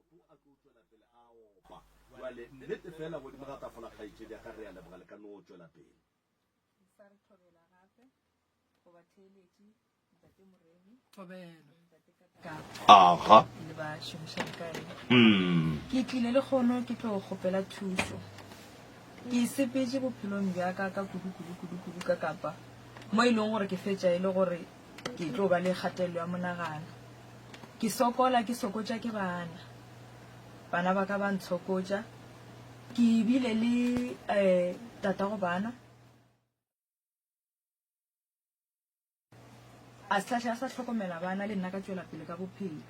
maoto a tlo tšwela pele a opa. Bjale, nnete feela godimo ga tafola, kgaetšedi ya ka, re a leboga le ka no tšwela pele. Ke sa re thobela gape go batheeletši Ntate Moremi Thobela. le Ntate Kakapa Aga. le bašomišani ka ena. Mm. Ke tlile lekgono ke tlo kgopela thušo. Ke sepetše bophelong bja ka ka kudu kudu kudu kudu ka Kapa mo e leng gore ke fetša e le gore ke tlo ba le kgatelelo ya monagano. Ke sokola ke sokotša ke bana. Bana ba ka ba ntshokotša. Ke bile le um tatago bana. A se a sa hlokomela bana le nna ka tšwela pele ka bophelo.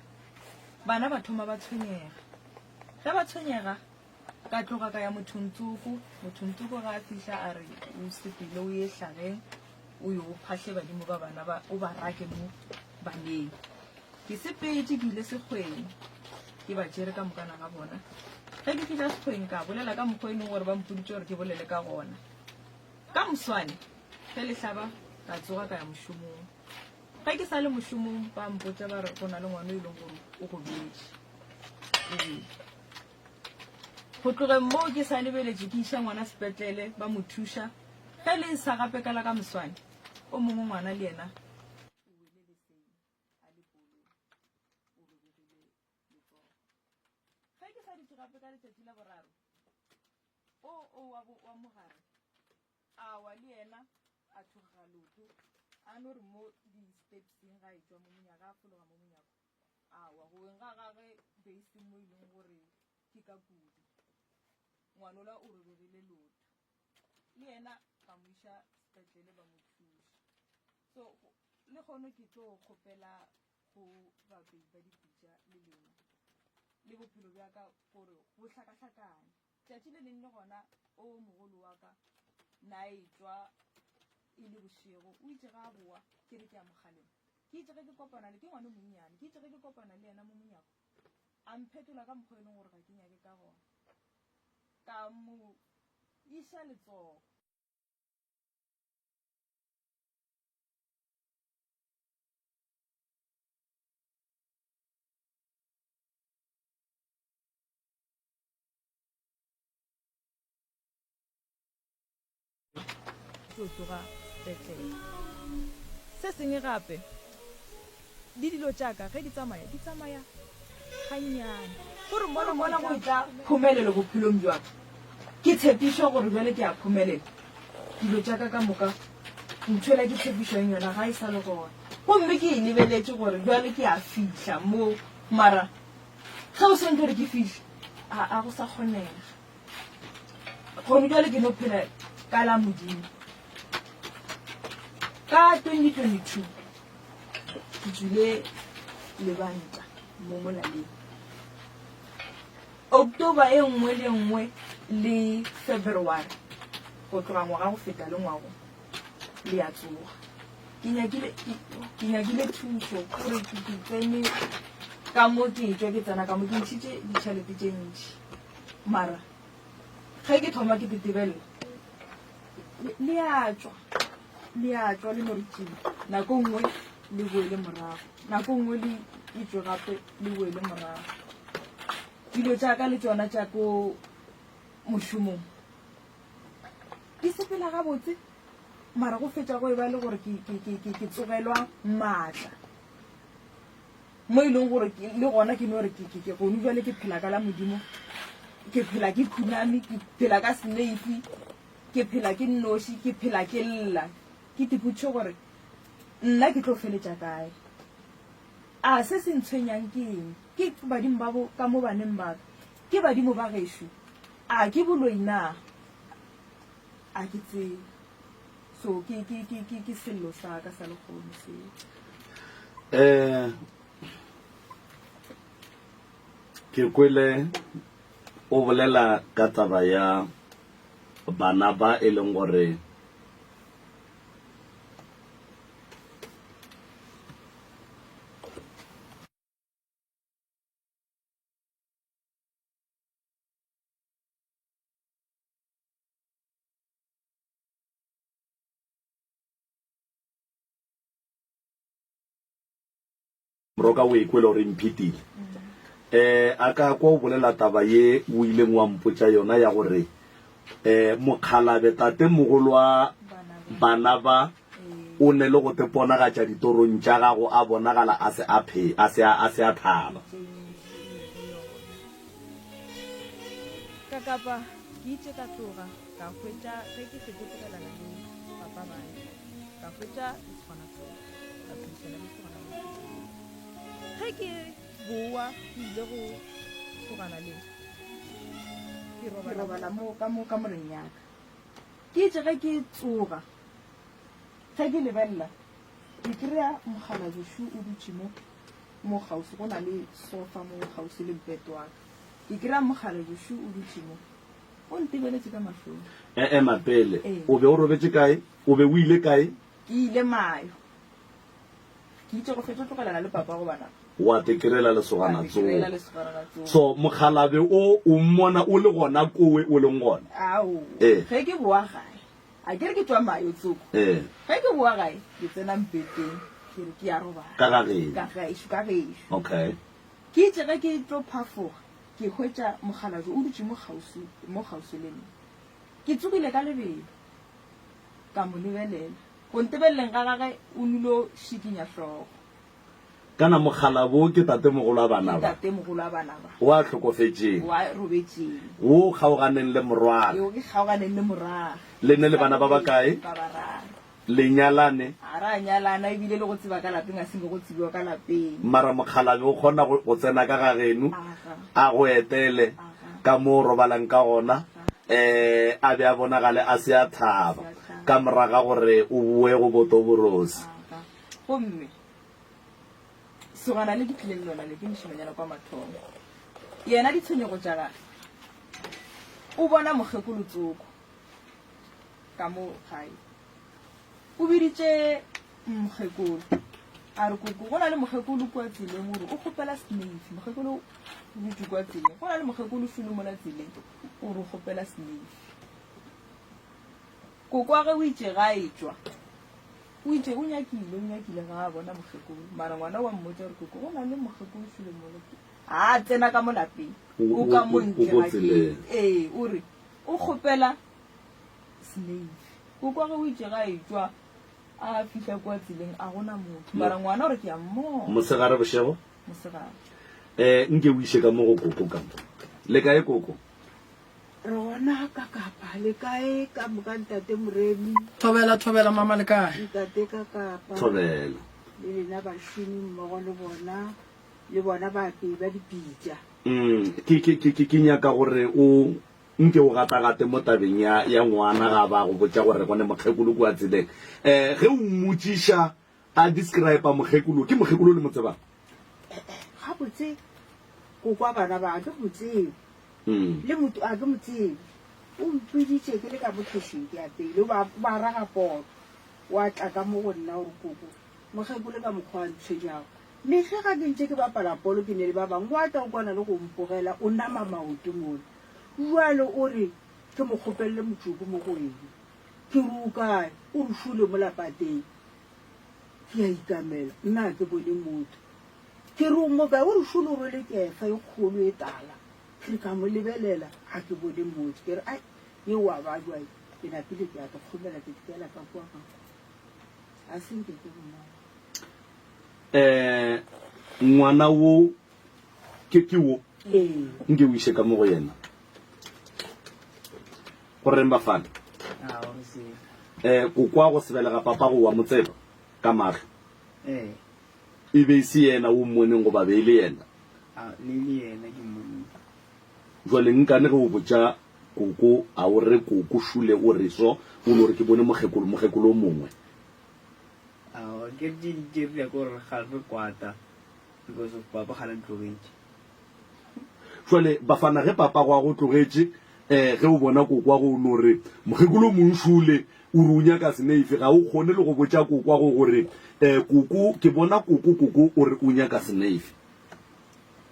Bana ba thoma ba tshwenyega. Ge ba tshwenyega, ka tloga ka ya mothong tsoko. Mothong tsoko ga a fihla a re o sepele o ye hlageng o yo phahle badimo ba bana ba o ba rake mo baneng. Ke sepetše ke ile sekgweng ke ba tšere ka mokana ga bona. Ge ke fihla sekgweng ka bolela ka mokgwa e leng gore ba mpoditše gore ke bolele ka gona. Ka moswane ge le hlaba ka tsoga ka ya mošomong. Ge ke sa le mošomong ba mpotša ba re go na le ngwana o e leng gore o gobetše. O wele. Go tlogeng moo ke sa lebeletše ke iša ngwana sepetlele ba mo thuša. Ge le sa gape ka la ka moswane o mongwe ngwana le yena o wele leseng a le polong o robegile letsogo. Ge ke sa dutše gape ka letšatši la boraro o o wa, wa mogare a wa le yena a thogega leoto a no re mo di-stepseng ga e tšwa mo monyaka a fologa mo monyako a wa go weng ga gage baseng mo e leng gore ke ka kudu ngwanola o robegile leoto le yena ba mo iša sepetlele ba mo thuša so le kgono ke tlo kgopela go bapei ba dipitša le lena le bophelo bja ka gore bo hlakahlakane. Tšatši le leng le gona o mogolo wa ka na etšwa e le bošego, o itše ga a boa ke re ke a mo kgalema. Ke itše ge ke kopana le, ke ngwana o monnyane, ke itše ge ke kopana le yena mo monyako, a mphetola ka mokgwa e leng gore ga ke nyake ka gona. Ka mo iša letsogo. Tlo tsoga sepetlele. Se sengwe gape, le dilo tša ka ge di tsamaya, di tsamaya gannyane. Gore mola mola go etla phomelelo bophelong bja ka, ke tshepišwa gore bjale ke a phomelela. Dilo tša ka ka moka, ntho yela ke tshepišwang yona ga e sa le gona. Gomme ke e lebeletše gore bjale ke a fihla mo, mara Ge o swanetše gore ke fihle, a, a go sa kgonega. Gone bjale ke no phela ka la Modimo. Ka 2022 ke tšwile lebanta mo molaleng. October e nngwe le nngwe le February go tloga ngwaga go feta le ngwago le a tsoga. Ke nyakile, ke, ke nyakile thušo gore ke, ke tsene ka mo ke tšwa ke tsena ka mo ke ntšhitše ditšhelete tše ntši mara ge ke thoma ke tetebelela le, le a tšwa le a tšwa le no re tšing nako nngwe le boele morago nako nngwe le e tšwe gape le boele morago dilo tša ka le tšona tša ko mošomong di sepela gabotse mara go fetša go e ba le gore ke, ke, ke, ke, ke tsogelwa maatla mo e leng gore le gona ke no re ke, ke, ke gone jale ke phela ka la modimo ke phela ke khuname ke phela ka seneifi ke phela ke nnoši ke phela ke lla ke tipotše gore nna ke tlo feletša kae a se se ntshwenyang ke eng ke badimo ba bo ka mo baneng ba ka ke badimo ba gešo a ke boloi na A ke tsebe. So ke ke ke ke ke sello sa ka sa lekgono seo. Eh ke kwele o bolela ka taba ya bana ba e leng gore Moroka o e kwele gore e mphetile. Um a ka kwa o bolela taba ye o ileng wa mpotša yona ya gore um mokgalabe tatemogolo wa bana ba o ne le go te ponagatša ditorong tša gago a bonagala a se a phe, a se a, a se a thaba. Ka kapa ke itše ka tloga ka hwetša ge ke fetšo tlogelana le papa bana ka hwetša lesogana tsoko ka phedišana le lesogana le ge ke bowa ke ile go tlogana le ke robala mo ka mo kamoreng ya ka ke itše ge ke tsoga ge ke lebelela ke kry-a mokgalabešo o dutše mo mo kgauswi go na le sofa mo kgauswi le mpete wa ka ke kry-a mokgalabešo o dutše mo o ntebeletše ka mahlong Ema pele. O be o robetše kae? O be o ile kae? Ke ile mayo. Ke itše go fetša tlogelana le papa go bana. Wa te kerela lesogana tsoo. So mokgalabe o o mmona o le gona kowe o leng gona? Ao. Ee. Ge ke boa gae, a ke re ke tšwa mayo tsoko. Ee. Ge ke boa gae, ke tsena mpeteng, ke re ke ya robala. Ka ga geno? Ka gešo, ka gešo. Okay. Ke itše ge ke tlo phafoga, ke hwetša mokgalabje o dutše mo kgauswi, mo kgauswi le nna. Ke tsogile ka lebelo, ka mo lebelela. Go ntebeleleng ga gagwe o nilo šikinya hlogo. Kana mokgalabo ke tatemogolo wa bana ba. Ke tatemogolo wa bana ba. Wo a hlokofetšeng. Wo a robetšeng. Wo o kgaoganeng le morwagwe. Yo ke kgaoganeng le morwagwe. Le ne le bana ba bakae? Ba bararo. Le nyalane? Ga ra nyalana ebile le go tseba ka lapeng a se nke go tsebiwa ka lapeng. Mara mokgalabe o kgona go, go tsena ka ga geno, a go etele ka mo o robalang ka gona, um a be a bonagale a se a thaba ka morago ga gore o boe go Botoborose. Gomme sogana le ke tlileng lona le ke mošemanyana kwa mathomo. Yena ditshwenyego tša gage o bona mokgekolo tsoko ka mo gae. O biditše mokgekolo a re, Koko, go na le mokgekolo kua tseleng o re o kgopela seneifi. Mokgekolo o dutše kua tseleng. Go na le mokgekolo šolo mola tseleng o re o kgopela seneifi. Koko wa ge o itše ga a etšwa, o itše o nyakile, o nyakile ga a bona mokgekolo. Mara ngwana wa mmotša gore koko go na le mokgekolo šolo mola. Ga a tsena ka mo lapeng, o ka mo ntle ga gate. Ee, o re o kgopela seneifi. Koko wa ge o itše ga a etšwa a fihla kua tseleng a gona motho. Mara ngwana o re ke a mmona. Mosegare bošego? Mosegare. Eh, nke o iše ka mo go koko ka mo. Le kae koko? Re gona ka Kapa. Le kae ka moka ntate Moremi? Thobela, thobela mama le kae? Ntate ka Kapa. Thobela. Le lena bašomi mmogo le bona, le bona baapei ba dipitša. Mm, ke, ke, ke, ke, ke nyaka gore o nke o gatagate mo tabeng ya, ya ngwana ga ba go botša gore go ne mokgekolo kua tseleng. Eh, ge o mmotšiša a describe mokgekolo, ke mokgekolo o le mo tsebang? Gabotse, koko wa bana ba, ga ke mo tsebe. Le motho a ke mo tsebe. O mpiditše ke le ka mo khešing ke apeile, o ba, o ba raga poto. Wa tla ka mo go nna o re, Koko, mokgekolo ka mokgwa a ntshwenyago. Mehla ga ke ntše ke bapala polo ke ne le ba bangwe, wa tla o kwana le go mpogela o nama maoto mola. Bjale o re ke mo kgopelele motšoko mo go wena. Ke re o kae? O re šole mola pateng. Ke a ikamela, nna ga ke bone motho. Ke re o mo kae? O re šole o rwele kefa e kgolo e tala. Ke re ka mo lebelela, ga ke bone motho. Ke re ai, ye o a babja ye. Ke napile ke a te kgomela ke dikela ka kua ka kwa. Ga se nke ke mmona. Um ngwana wo ke ke wo? Ee. Nke o iše ka mo go yena. Go reng bafana? A o re se. Um kokwa go sebelega papago wa mo tseba ka mahlo? Ee. E be e se yena o mmoneng goba be e le yena? A, ne e le yena ke mmoneng. Jwale nkane ge o botša koko a o re koko šule o re so, o no re ke bone mokgekolo, mokgekolo o mongwe. Aowa, ke re tše di tše rile ke gore ga re kwata because of papa ga la ntlogetše. Jwale bafana ge papago a go tlogetše um ge o bona kokwago o no re mokgekolo o mong šule o re o nyaka seneife ga o kgone le go botša kokwago gore um koko ke bona koko koko o re o nyaka seneife.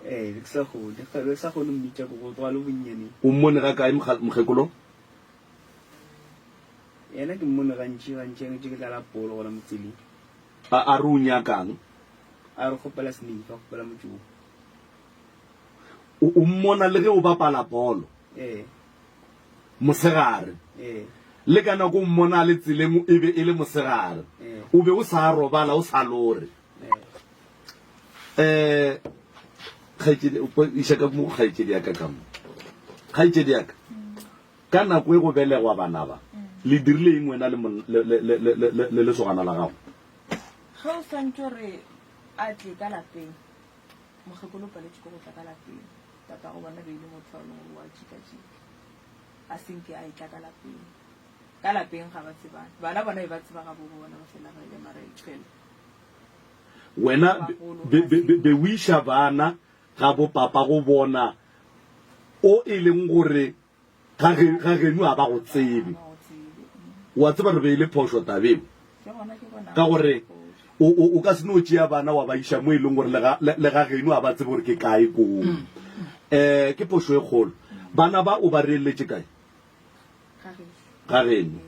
Ee, be ke sa kgone, be ke sa kgone mmitša koko go tloga le bonnyaneng. O mmone ga kae mokgekolo? Yena ke mmone gantši gantši ge ke dlala polo gona mo tseleng. A a re o nyakang? A re kgopela seneife, a kgopela motšoko. O, o mmona le ge o bapala bolo. Ee. Mosegare. Ee. Le ka nako o mmona a le tseleng e be e le mosegare. Ee. O be o sa robala o sa lore. Ee. Eh, kgaetšedi, iša ka mo kgaetšedi ya ka ka mo. Kgaetšedi ya ka. Ka nako e go belegwa bana ba, le dirile eng wena le le le le le le lesogana la gago? Ge o swantše gore a tle ka lapeng, mokgekolo o paletšwe ke go tla ka lapeng. Tatago bona be e le motho wa e leng gore o a tšika-tšika. A se nke a etla ka lapeng. Ka lapeng ga ba tsebane. Bana bona be ba tseba gabo bona ba fela ba ile mara fela. Wena be be be be o iša bana ga bo papa go bona o e leng gore Ga ge, ga geno a ba go tsebe. O a tseba re beile phošo tabeng. Ka gore o, o, o ka se no tšea bana wa ba iša mo e leng gore le ga, le, le ga geno a ba tsebe gore ke kae koo. Eh, ke phošo e kgolo. Bana ba o ba reeletše kae? Ga geno.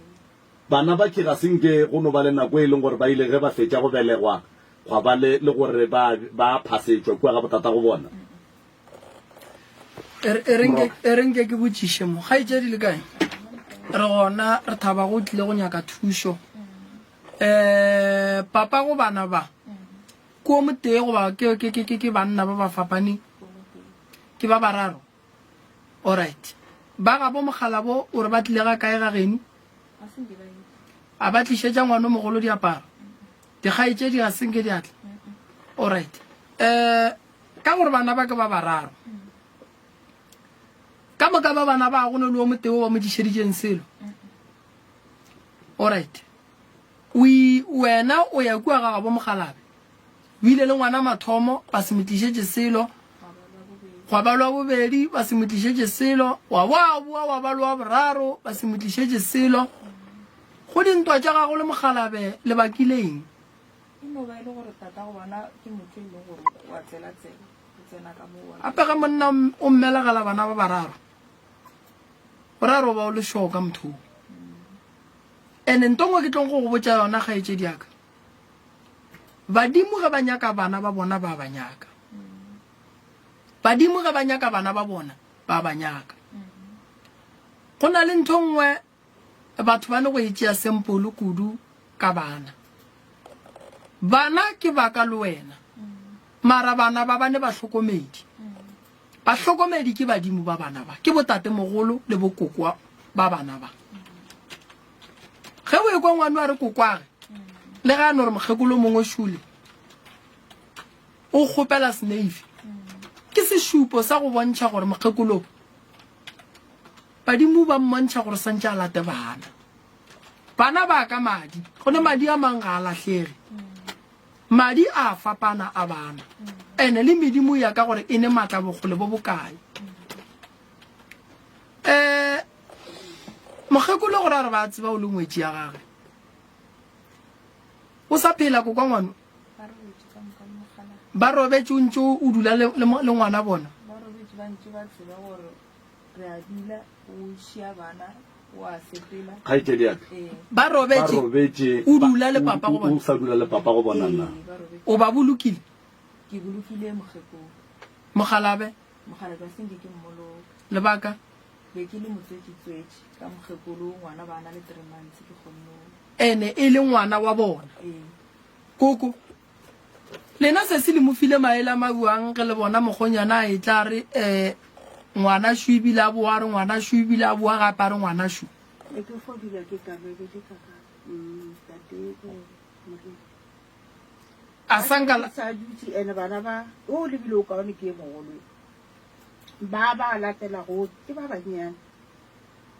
Bana ba ke ga se nke go no ba le nako e leng gore ba ile ge ba fetša go belegwa gwa ba le, le gore ba, ba phasetšwa kua ga botatago bona. E re nke ke botšiše mo kgaetšedi le kae re gona re thaba go tlile go nyaka thušo um papa go bana ba ke o motee goba ke banna ba ba fapaneng ke ba bararo alright ba gabo mogalabo o re ba tlile ga kae ga geno a ba tlišetša ngwana o mogolo diaparo dikgaetšedi ga senke diatla alright um Ka gore bana ba ke ba bararo. Ka moka ba bana ba go ne le o motee o ba mo tlišeditšeng selo. Alright. O wena o ya kua ga gabo mogalabe. O ile le ngwana mathomo ba se mo tlišetše selo. Gwa ba lwa bobedi ba se mo tlišetše selo. Wa boa boa wa ba lwa boraro ba se mo tlišetše selo. Go dintwa tša gago le mogalabe le bakile eng? E no ba e le gore tatago bona ke motho e leng gore o a tsela-tsela, o tsena ka mo wa. Gape ge monna o mmelegela bana ba bararo, o ra re o ba o le sure ka motho oo. Ene nto nngwe ke tlong go go botša yona kgaetšedi ya ka, badimo ge ba nyaka bana ba bona ba ba nyaka. Badimo ge ba nyaka bana ba bona ba ba nyaka. Go na le ntho nngwe Batho ba ne go e tšea sempolo kudu ka bana. Bana ke ba ka le wena. Mara bana ba ba ne bahlokomedi. Bahlokomedi ke badimo ba bana ba. Ke botatemogolo le bokoko ba bana ba. Ge o ekwa ngwano a re kokwage, le ga a no re mokgekolo mongwe šule, o kgopela seneifi. Ke sešupo sa go bontšha gore mokgekolo Badimo ba mmontšha gore santše a late bana. Bana ba ka madi, gone madi a mang ga a lahlege. Madi a fapana a bana. Ene le medimo ya ka gore e ne matla bokgole bo bokae. Eh mokgekolo gore a re ba tseba o le ngwetši ya gage. O sa phela kokwa ngwano. Ba robetše o ntše o dula le ngwana bona. Ba robetše ba ntše ba tseba gore Re a dula, o šia bana, o a sepela. Kgaetšedi ya ka. Ee. Ba Ba robetše, robetše, o ba, dula le o, papa go o, bona. o sa dula le papa go bona na? Ee, ba robetše. O ba bolokile? Ke bolokile mokgekolo. Mokgalabe? Mokgalabe a se nke ke mmoloka. Lebaka? Be ke le motswetši-tswetši ka mokgekolo, ngwana ba na le three months ke kgonne go. Ene e le ngwana wa bona. Ee. Koko, Lena sesi le mo file maele a mabuang ge le bona mokgonyana a etla a re eh ngwana shu ebile a boa a re ngwana shu ebile a boa gape a re ngwana shu. Ne ke fo dula ke kabebele ka ka mm, tate o moriri. A sanka la. Sa dutše ene bana ba o lebile o kaone ke e mogolo ba ba latelago ke ba bannyane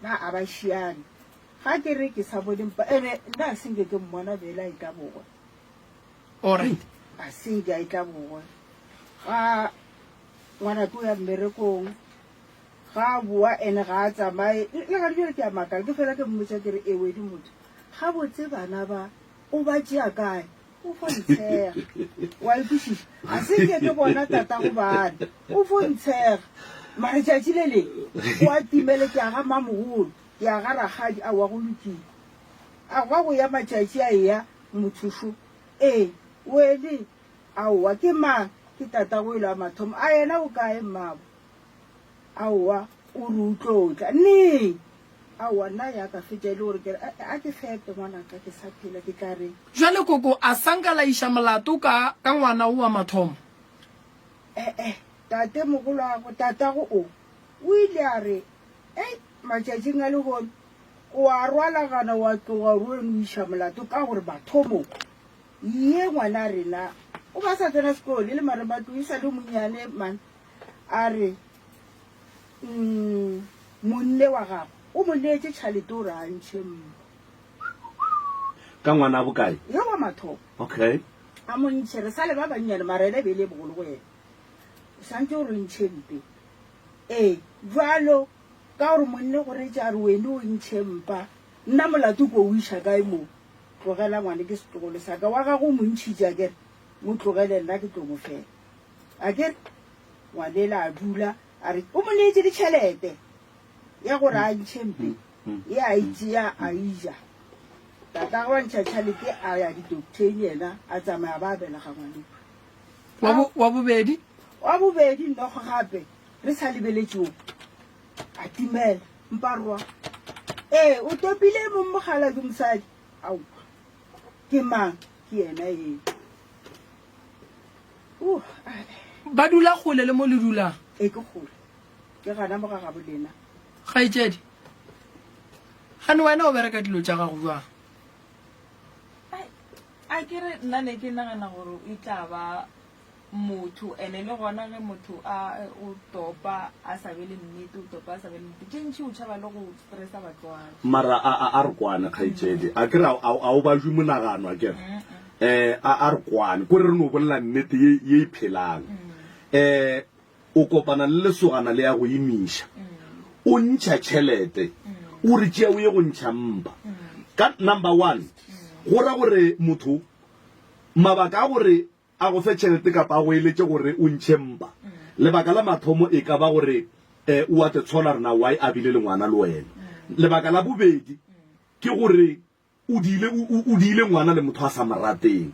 ba a ba šiane ga ke re ke sa bone mpa ene nna a senke ke mmona bela e tla bogwe Alright. A se ke a e tla boa. Ga ngwanake o ya mmerekong, ga a boa ene ga a tsamaye. Le gane bjale ke a makala, ke fela ke mmotša ke re ewedi motho, gabotse bana ba o ba tšea kae? O fo ntshega. Wa e kwešiša? A se ke ke bona tatago bana, o fo ntshega. Mara tšatši le leng o a timele, ke a ga mamogolo, ke a ga rakgadi, aowa go lokile. A gwa go ya matšatši a eya, Motho šo. Ee, wele. Aowa, ke mang? Ke tatago elo a mathomo. A yena o kae, mmabo? Aowa, o re o tlo tla. Neng? Aowa, nna ya ka fetša e le gore ke re, A, a ke fepe ngwanaka, ke sa phela, ke tla reng? Bjale koko a sa nka la iša molato ka, ka ngwana wo wa mathomo? E-e, tate mogolwago, tatago o, o ile a re, Ei, matšatšing a lehono, o a rwalagana wa tloga o re o eno iša molato ka gore mathomong ye ngwana rena o ba sa tsena sekolo e le marematlou e sa le monnyane man a re mm, monne wa gagwe o mo neetše tšhalete o re a ntšhe mma Ka ngwana a bokae? Yo wa mathomo. Okay. A mo ntšhe re sa le ba bannyane mara ena e be e le e bogolo go yena. O santše o re ntšhe mpe. Ee, bjalo ka gore monne go retše a re wene o ntšhe mpa, nna molato ko o iša kae mo? Tlogela ngwane ke setlogolo sa ka, wa gago o mo ntšhitše akere, mo tlogele nna ke tlo mo fela. Akere? Ngwanela a dula a re o mo neetše le tšhelete ya gore a ntšhe mpe, ye a e tšea a e ja. Tatagwe a ntšha tšhalete a ya didocteng yena a tsamaya ba belega ngwaneo. Wa bo, wa bobedi? Wa bobedi nnogo gape re sa lebeletše o a timela. Mparwa. Ee, o topile mong mogala ke mosadi. Aowa. Ke mang? Ke yena eo. Uh, Ba dula kgole le mo le dulang? Ee, ke kgole. Ke gana mo ga gabo lena. Kgaetšedi, gane wena o bereka dilo tša gago bjang? A ke re nna ne ke nagana gore e tla ba motho ene le gona ge motho a o topa a sa be le nnete o topa a sa be le nnete tše ntši o tšhaba le go stressa batswadi. Mara a a a re kwane kgaetšedi a ke re a a o bajwe monagano a ke re eh a a re kwane ko re re no bolela nnete ye ye e phelang eh O kopana le lesogana le ya go imiša. O ntšha tšhelete. O re tšea o ye go ntšha mpa. Ka number one, go ra gore motho mabaka a gore a go fe tšhelete kapa a go eletše gore o ntšhe mpa, lebaka la mathomo e ka ba gore o a te tshola re na why a bile le ngwana le wena. Lebaka la bobedi ke gore O diile, o, o diile ngwana le motho a sa mo rateng.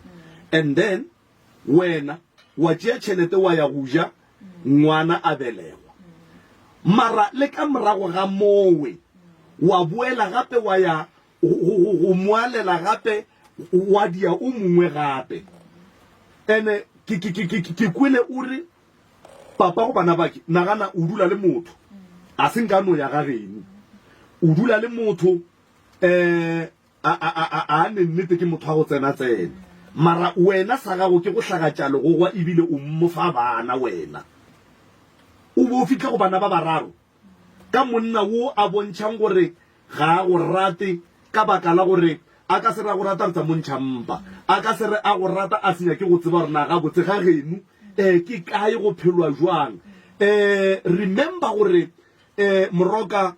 And then wena wa tšea tšhelete wa ya go ja ngwana a belegwa. Mara le ka morago ga mowe wa boela gape wa ya go, go, go, go moalela gape wa dia o mongwe gape. Ene ke, ke, ke, ke, ke kwele o re papa go bana bake nagana o dula le motho a se nka no ya ga geno o dula le motho um a, a, a, a, a ne nnete ke motho wa go tsena-tsena. Mara wena sa gago ke go hlagatša legogwa ebile o mmofa bana wena. O be o fihle go bana ba bararo ka monna wo a bontšhang gore ga a go rate ka baka la gore a ka se re a go rata re tsa mo ntšha mpa. A ka se re a go rata a se nyake go tseba gore na gabotse ga geno um ke kae go phelwa jwang. Um remember gore um Moroka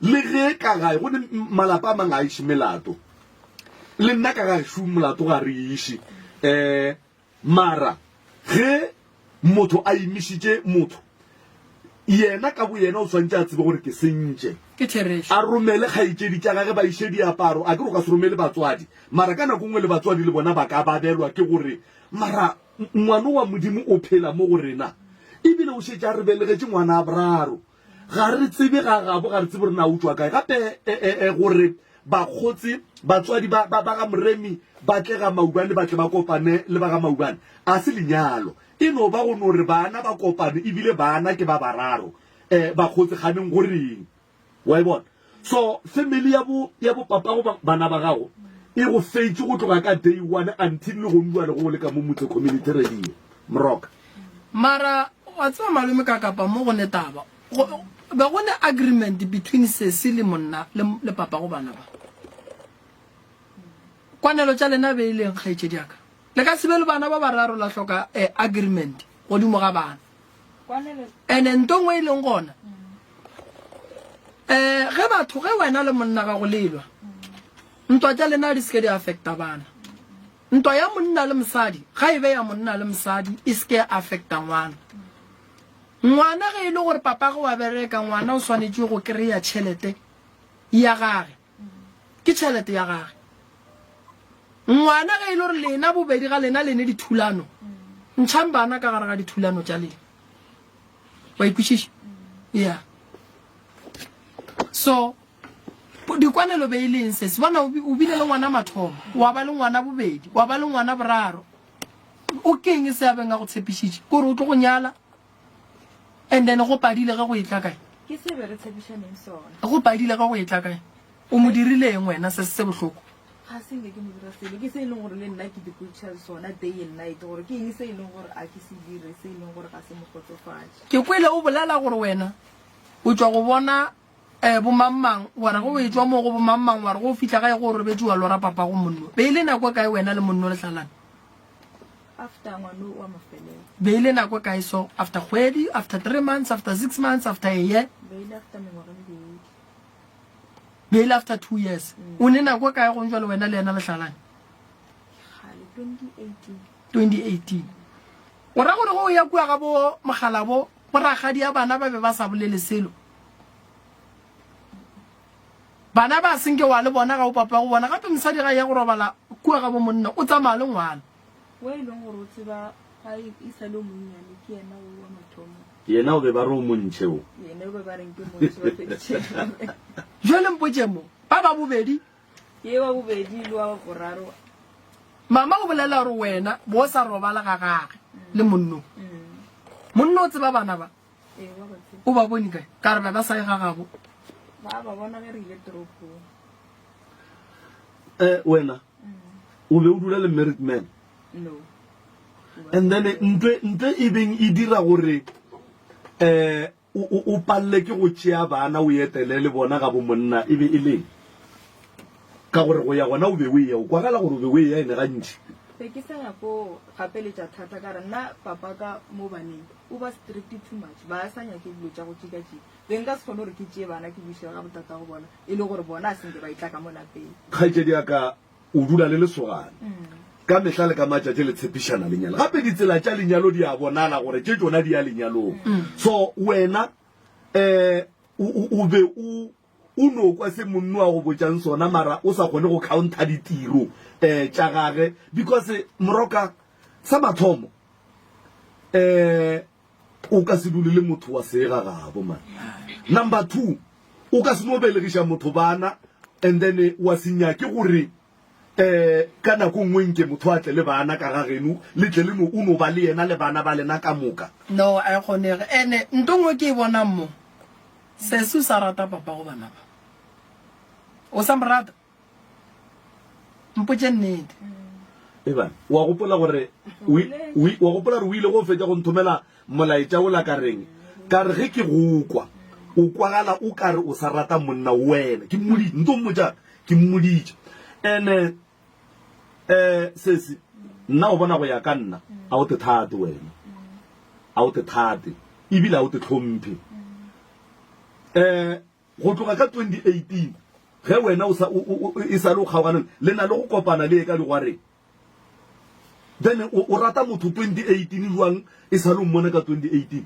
Le ge ka gae go ne malapa a mang a iše melato, le nna ka gaešo molato ga re iše. Um mara ge motho a imišitše motho, yena ka boyena o swanetše a tsebe gore ke sentše. Ke therešo. A romele kgaetšedi tša gage ba iše diaparo. A ke re o ka se romele batswadi, mara ka nako nngwe le batswadi le bona ba ka babelwa ke gore mara ngwano wa Modimo o phela mo go rena, ebile o šetše a re belegetše ngwana a boraro. Ga re tsebe ga gabo, ga re tsebe gore na o tšwa kae. Gape e, e, e, gore bakgotsi, batswadi ba, ba, ba ga Moremi ba tle ga Maubane, ba tle ba kopane le ba ga Maubane, a se lenyalo. E no ba go no re bana ba kopane, ebile bana ke ba bararo. E, bakgotsi kganeng go reng? Wa e bona? So, family ya bo, ya bo papago ba, bana ba gago e go feitše go tloga ka day one until le gong jwale go le ka mo Motse Community Radio. Moroka. Mara wa tseba malome ka kapa mo go ne taba. Go be go ne agreement between sesi le monna le, le papa go bana ba. Kwanelo tša lena be e leng kgaetšedi ya ka? Le ka se be le bana ba bararo la hloka eh, agreement godimo ga bana. Ene nto nngwe e leng gona um ge batho ge wena le monna gago le lwa ntwa tša lena di seke di affecta bana. Ntwa ya monna le mosadi ga e be ya monna le mosadi e seke ya affecta ngwana. Ngwana ge e le gore papage wa bereka ngwana o swanetše go kry-a tšhelete ya gage. Ke tšhelete ya gage. Ngwana ge e le gore lena bobedi ga lena le ne dithulano, ntšhang bana ka gare ga dithulano tša lena. Wa ikwešiša? Yeah. So dikwanelo be e le eng sesi? Bona o bile le ngwana mathomo, wa ba le ngwana bobedi, wa ba le ngwana boraro. O keng se a beng a go tshepišitše? Kore o tlo go nyala and then go padile ge go etla kae? Ke se be re tshepišaneng sona. Go padile ge go etla kae? O mo dirile eng wena se se bohloko? Ga se nke ke mo dira selo. Ke se e leng gore le nna ke dipotšiša sona day and night gore ke eng se e leng gore a ke se dire se e leng gore ga se mo kgotsofatše. Ke kwele o bolela gore wena o tšwa go bona um bomangmang, wa re ge o etšwa moo go bomangmang wa re ge o fihla gae go o robetše wa lora papago monno. Be e le nako e kae wena le monno le hlalane? After ngwano wa mafelelo. Be e le nako e kae so? After kgwedi, after three months, after six months, after a year? Be e le after mengwaga e mebedi. Be e le after two years. O ne nako e kae gong jwale wena le yena le hlalane? Kgale, 2018. 2018. O ra gore ge o ya kua ga bo Mogalabo, bo rakgadi ya bana ba be ba sa bolele selo? Bana ba senke wa le bona ga o papa go bona. Gape mosadi ga ya go robala kua ga bo monna, o tsamaya le ngwana. O e leng gore o tseba ga e sa le o monnyane ke yena o wa mathomo. Yena o be ba re o montšhe o. Yena o be ba reng ke montšhe ba feditše. Jwale mpotše mo, ba ba bobedi. Ye wa bobedi le wa boraro. Mama o bolela gore wena bo sa robala ga gage le monno. Monno o tseba bana ba. Ee, wa ba tseba. O ba bone kae? Ka re ba ba sa ye ga gabo. Ba ba bona ge re ile toropong. Eh, wena o be o dula le married man? No. And then ntwe ntwe e beng e dira gore eh o o o palle ke go tšea bana o etele le bona ga bo monna e be e leng? Ka gore go ya gona o be o eya, o kwagala gore o be o eya ene gantši. Be ke sa nyako gapeletša thata ka re nna papa ka mo baneng o ba strict too much, ba sa nyake dilo tša go tšikatšika. Be nka se kgone gore ke tšee bana ke buše ga botatago bona e le gore bona a se nke ba etla ka mo lapeng. Kgaetšedi ya ka, o dula le lesogana. Ka mehla le ka matšatši le tshepišana lenyalo. Gape ditsela tša lenyalo di a bonala gore tše tšona di ya lenyalong. So wena um o, o be o o no kwa se monno a go botšang sona mara o sa kgone go counter ditiro um tša gage because moroka sa mathomo um o ka se dule le motho wa sega gabo man. Number 2 o ka se no belegiša motho bana and then wa se nyake gore um ka nako nngwe nke motho a tle le bana ka ga geno le tle le no o no ba le yena le bana ba lena ka moka. No, a e kgonege. Ene nto nngwe ke e bonang mo, sesi o sa rata papa go bana ba. O sa mo rata? Mpotše nnete. Eban, wa gopola gore wa gopola gore o ile go fetša go nthomela molaetša ola ka reng? Ka re ge ke go kwa, o kwagala o ka re o sa rata monna wena. Ke mmoditše, nto mmotša, ke mmoditše. Ene eh sesi, nna o bona go ya ka nna, a o te thate wena. A o te thate, ebile a o te hlomphe. Eh Go tloga ka 2018, ge wena o sa, o, o, o, e sa le o kgaogane, le na le go kopana le ye ka digwareng. Then o, o rata motho 2018 jwang e sa le o mmona ka 2018?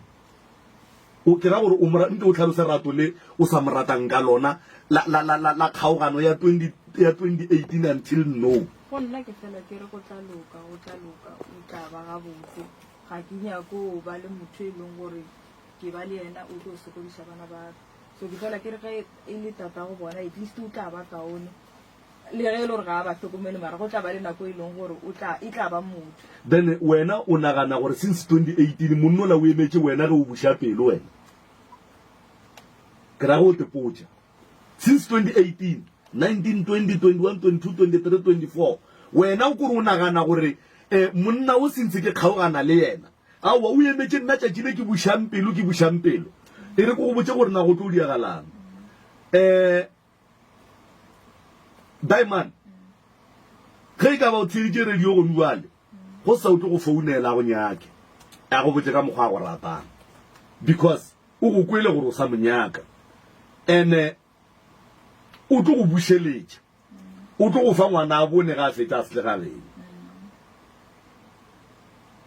O, ke ra gore o mo, nke o hlalose rato le o sa mo ratang ka lona la, la, la, la, la kgaogano ya 20, ya 2018 until now. Go nna ke fela ke re go tla loka, go tla loka, o tla ba gabotse. Ga ke nyake go ba le motho e leng gore ke ba le yena o tlo sokodiša bana ba ka. So ke fela ke re ge e le tatago bona at least o tla ba kaone le ge e le gore ga a ba hlokomele mara go tla ba le nako e leng gore o tla e tla ba motho. Then wena o nagana gore since 2018 monna ola o emetše wena ge o buša pelo wena? Ke ra ge o tepotša since 2018, 19, 20, 21, 22, 23, 24 wena o kore o nagana gore eh, monna o since ke kgaogana le yena Aowa, o emetše nna tšatši le ke bušang pelo, ke bušang pelo. E re ke go botše gore na go tlo diagalang. Um Diamond, ge e ka ba o theeditše radio gone bjale, go sa o tlo go founela a go nyake, a go botše ka mokgwa a go ratang because o go kwele gore o sa mo nyaka. And o tlo go bušeletša. O tlo go fa ngwana a bone ga a fetša a se legaleng.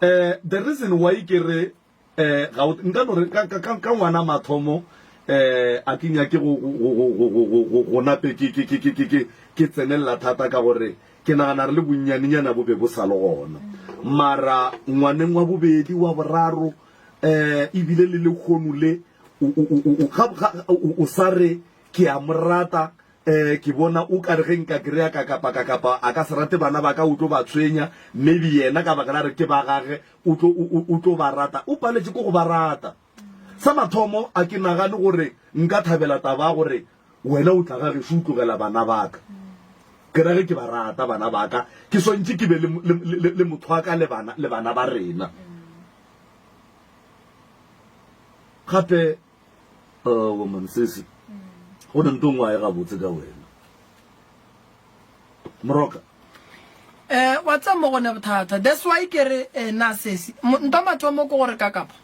Eh, the reason why ke re eh ga o nka no re ka ka ka ngwana mathomo eh a ke nyake go go go go go go go nape ke ke ke ke ke ke tsenelela thata ka gore ke nagana re le bonnyanenyana bo be bo sa le gona mara ngwaneng wa bobedi wa boraro eh ebile le lekgono le. O sa re ke a mo rata, um ke bona o ka re ge nka kry-a kakapa kakapa a ka se rate bana ba ka, o tlo ba tshwenya, maybe yena ka baka la re ke ba gage o tlo, o tlo ba rata. O paletše ke go ba rata. Sa mathomo, a ke nagane gore nka thabela taba ya gore wena o tla ga gešo o tlogela bana ba ka. Ke ra ge ke ba rata bana ba ka, ke swantše ke be le, le, le, le motho wa ka le bana, le bana ba rena. Gape, oh, man, sesi, go ne nto ngwe a e gabotse ka wena. Moroka. Eh, wa tseba mo go ne bothata. That's why ke re, eh, na sesi, nto mathomo ke gore kakapa.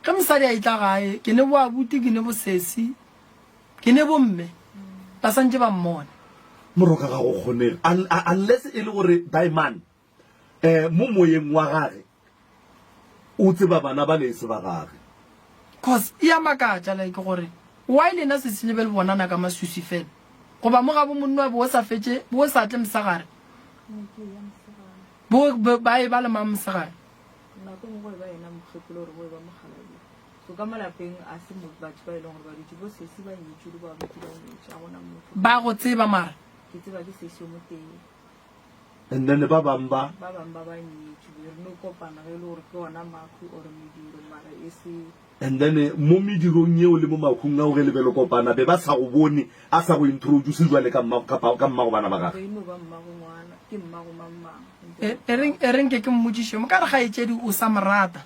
Ge mosadi a etla gae, ke ne bo abuti, ke ne bo sesi, ke ne bo mme, ba santše ba mmone. Moroka ga go kgonege, unless e le gore Diamond, eh, mo moyeng wa gage o tseba bana bale e se ba gage. Cause e a makatša like gore why lena sesi le be le bonana ka maswiswi fela goba mo gabo monna bo sa fetše bo sa tle mosegare bo ba e ba le mang mosegare. Nako nngwe go e ba yena mokgekolo gore go e ba mokgalabje so ka mo lapeng a se mo batho ba e leng gore ba dutše bo sesi ba nyetšwe le bo abuti ba nyetšwe a gona motho. Ba go tseba mara. Ke tseba ke sesi yo motee. And then ba bang ba? Ba bang ba ba nyetšwe, be re no kopana ge e le gore ke ona mahu or mediro mara e se. And then mo medirong yeo le mo mahung ao ge le be le kopana be ba sa go bone, a sa go introduce jwale ka mma, ka, ka mmago bana ba gage. Be e no ba mmago ngwana, ke mmago mang mang. E, e reng, e reng ke ke mmotšiše, mo ka re kgaetšedi o sa mo rata,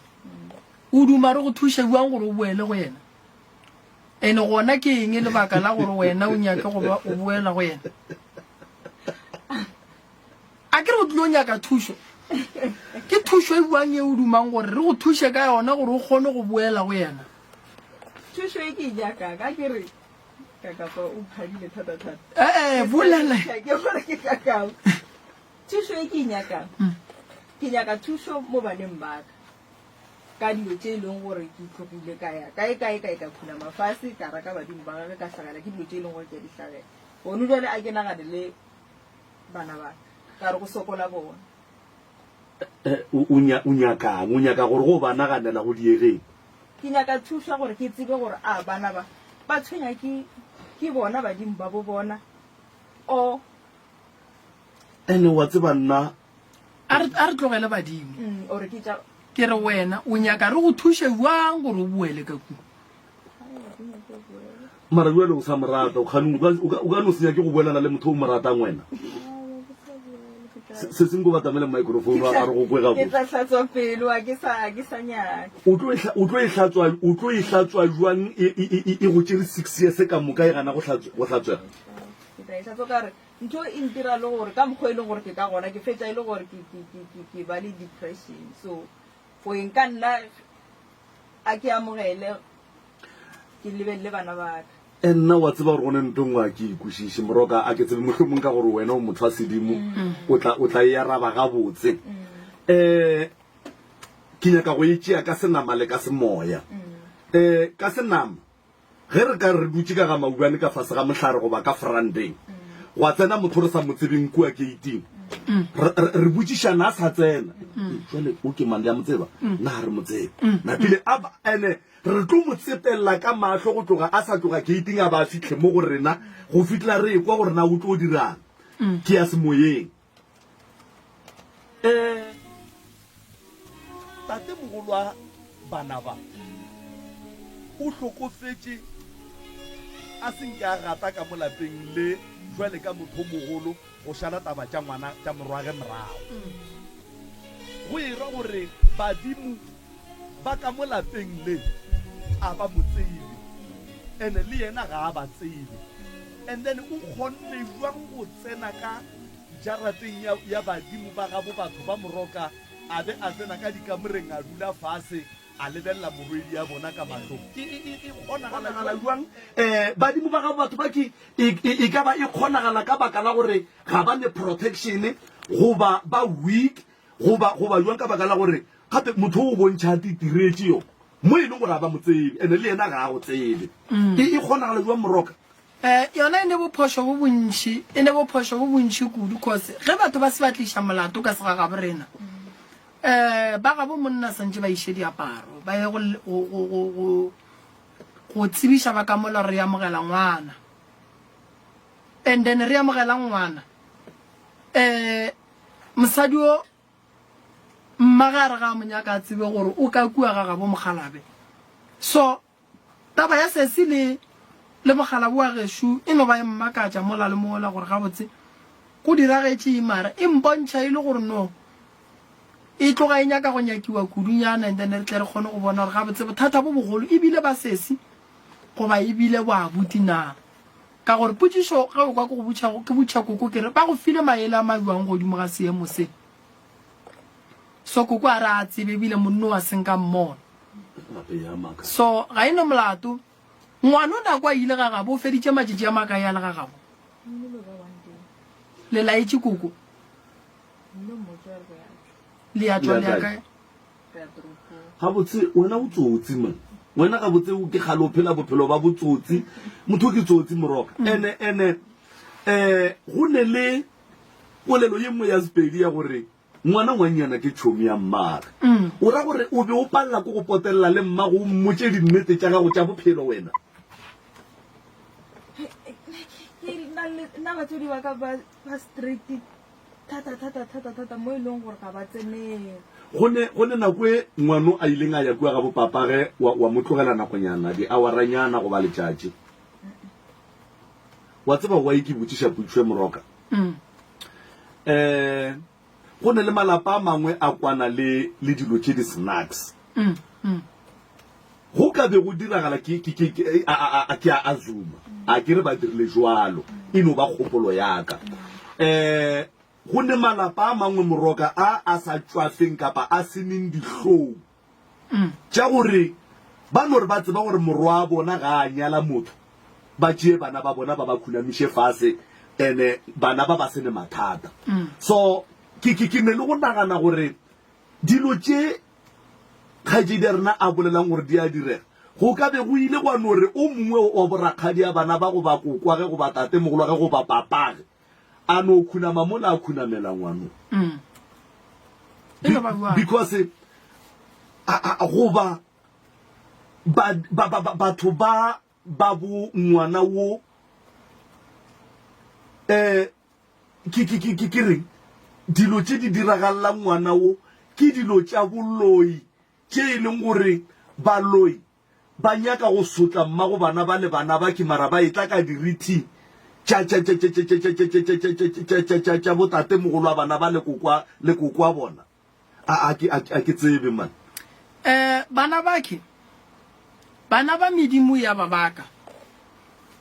o duma re go thuše bjang gore o boele go yena? Ene gona ke eng lebaka la gore wena o nyake go ba o boela go yena? A ke re o tlilo nyaka thušo? Ke thušo e buang e o dumang gore re go thuše ka yona gore o kgone go boela go yena? Thušo e ke e nyakang, a ke re kakapa o phadile thata-thata. Ee, bolela. Ke gore ke kakao. Thušo e ke e nyakang, ke nyaka thušo mo baneng ba ka ka dilo tše e leng gore ke tlogile ka ya kae kae kae ka khunama fase ka raka badimo ba gage ka hlagela ke dilo tše e leng gore ke a di hlagela. Gone jwale a ke nagane le bana ba ka, ka re go sokola bona. Eh, o, o nya, o nyakang? O nyaka gore go ba naganela go diegeng? Ke nyaka thušo ya gore ke tsebe gore a bana ba ba tshwenya ke, ke bona badimo ba bo bona or. Ene wa tseba nna. A re, a re tlogele badimo. Mm, or ke tša. Ke re wena o nyaka re go thuše bjang gore o boele ka kua? Mara bjale o sa mo rata, o kgane o ka, o ka no se nyake go boelana le motho o mo ratang wena. Se se nko batamele microphone a re go kwe gabotse. Ke tla hlatswa pelo, a ke sa, a ke sa nyaka. O tlo e o tlo e hlatswa, o tlo e hlatswa jwang e, e, e, e go tšere 6 years ka moka e gana go hlatswa, go hlatswega? Ke tla e hlatswa ka re ntho e ntira le gore ka mokgwa e leng gore ke ka gona ke fetša e le gore ke, ke, ke, ke, ke ba le depression. So for eng ka nna A ke amogele, ke lebelele bana ba ka. E nna wa tseba gore go ne nto nngwe a ke e kwešiše, Moroka, a ke tsebe mohlomong ka gore wena o motho wa sedimo, o tla, o tla e araba gabotse. Um ke nyaka go e tšea ka senama le ka semoya. Um ka senama, Ge re ka re re dutše ka ga maubane ka fase ga mohlare goba ka frandeng, gwa tsena motho re sa mo tsebeng kua keiting, re, re, re botšišana a sa tsena, Jwale o ke mang? Le a mo tseba? Na ga re mo tsebe. Napile a ba, ene re tlo mo tsepelela ka mahlo go tloga a sa tloga keiting a ba a fihle mo go rena go fihla re ekwa gore na o tlo dirang. Ke ya semoyeng. Eh, tatemogolo wa bana ba o hlokofetše a se nke a gata ka mo lapeng le jwale ka motho o mogolo go šala taba tša ngwana tša morwage morago. Go e ra gore badimo ba ka mo lapeng le a ba mo tsebe ene le yena ga a ba tsebe and then o kgonne jwang go tsena ka jarateng ya, ya badimo ba gabo batho ba Moroka a be a tsena ka dikamoreng a dula fase a lebelela morwedi ya bona ka mahlong. E, e, e, e kgonagala jwang? Eh, badimo ba gabo batho ba ke e, e, e ka ba e kgonagala ka baka la gore ga ba ne protection goba ba weak goba goba jwang ka baka la gore gape motho o bontšha a titiretše yo mo e leng gore a ba mo tsebe ene le yena ga a go tsebe. E, e kgonagala jwang Moroka? Eh, yona e ne bophošo bo bontši, e ne bophošo bo bontši kudu, cause ge batho ba se ba tliša molato ka segagabo rena, eh, ba gabo monna santše ba iše diaparo, ba ye go, go, go, go, go. go tsebiša ba ka mola re amogela ngwana. And then re amogela ngwana. Eh mosadi o mma ga re ga mo nyaka a tsebe gore o ka kua ga gabo mokgalabe. So Taba ya sesi le le mokgalabje wa gešo e no ba e mmakatša mola le mola gore gabotse go diragetše eng mara e mpontšha e le gore no e tloga e nyaka go nyakiwa kudunyana and then re tle re kgone go bona gore gabotse bothata bo bogolo e bile ba sesi goba e bile bo abuti na. Ka gore potšišo ge o kwa ke go botša ke botša koko ke re ba go file maele a mabjang godimo ga seemo se. So koko a re a tsebe ebile monno wa senka mmona. So ga e no molato. Ngwana o nako a ile ga gabo o feditše matšatši a makae a le ga gabo? Le laetše koko. Le ya tšwa le ya kae? Gabotse wena o tsotsi man. Wena gabotse o ke kgale o phela bophelo ba botsotsi. Motho ke tsotsi moroka. Mm. Ene ene eh go ne le polelo ye nngwe ya Sepedi ya gore Ngwana ngwannyana ke tšhomi ya mmage. O ra gore o be o palela ke go potelela le mmago o mmotše dinnete tša gago tša bophelo wena? Ke nna le nna batswadi ba ka ba ba straight thata thata thata thata mo e leng gore ga ba tsenele. Go ne go ne nako e ngwano a ileng a ya kua ga bopapage wa wa mo tlogela nakonyana, diawaranyana goba letšatši. Wa tseba why ke botšiša potšišo e Moroka? Um go ne le malapa a mangwe a kwana le le dilo tše di snacks. Go ka be go diragala ke ke ke ke a a a ke a azuma. A ke re ba dirile jwalo. E no ba kgopolo ya ka. Um go ne malapa a mangwe Moroka a a sa tšwafeng kapa a seneng dihlong. Tša gore ba no re ba tseba gore morwa wa bona ga a nyala motho, ba tšee bana ba bona ba ba khunamiše fase, ene bana ba ba se ne mathata. So ke, ke, ke ne le go nagana gore dilo tše kgaetšedi ya rena a bolelang gore di a direga, go ka be go ile gwa no re o mongwe wa borakgadi a bana ba goba kokwage goba tatemogolwage goba papage a no khunama mola a khunamela ngwano. E no ba bjalo. Because a, a, goba ba, ba, ba, ba, batho ba ba bo ngwana wo eh ke ke ke ke ke reng dilo tše di diragalela ngwana wo ke dilo tša boloi tše e leng gore baloi Ba nyaka go sotla mmago bana ba le bana ba ke mara ba etla ka dirithi tša tša tša tša tša tša tša tša tša tša tša tša tša tša tša botatemogolo wa bana ba le kokwa le kokwa bona. A a ke a a ke tsebe man. Eh bana ba ke bana ba medimo ya ba baka.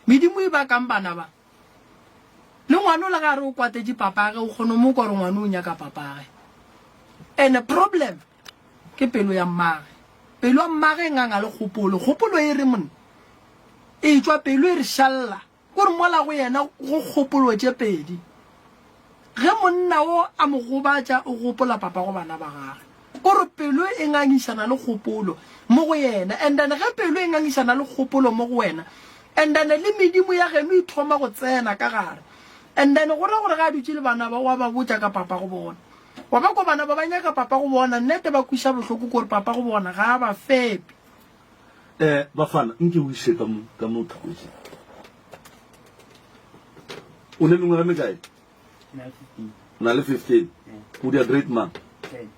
Medimo e bakang bana ba. Le ngwana o le ga re o kwatetše papage o kgona mo kwa gore ngwana o nyaka papage. Ene problem Ke pelo ya mmage. Pelo ya mmage e nganga le kgopolo. Kgopolo e re monna. E tšwa pelo e re šalla. Ko re mola go yena go kgopolo tše pedi. Ge monna o a mo gobatša o gopola papa go bana ba gage. Ko re pelo e ngangišana le kgopolo mo go yena. And then ge pelo e ngangišana le kgopolo mo go wena and then le medimo ya geno e thoma go tsena ka gare. And then go ra gore ge a dutše le bana ba o a ba botša ka papa go bona. Wa ba kwa bana ba ba nyaka papa go bona, nnete ba kwiša bohloko kore papa go bona ga a ba fepe. Eh, Bafana, nke o iše ka mo, ka mo thoko še. O ne mengwaga mekae? Na le 15. Na le 15. Yeah. O dia grade mang? 10.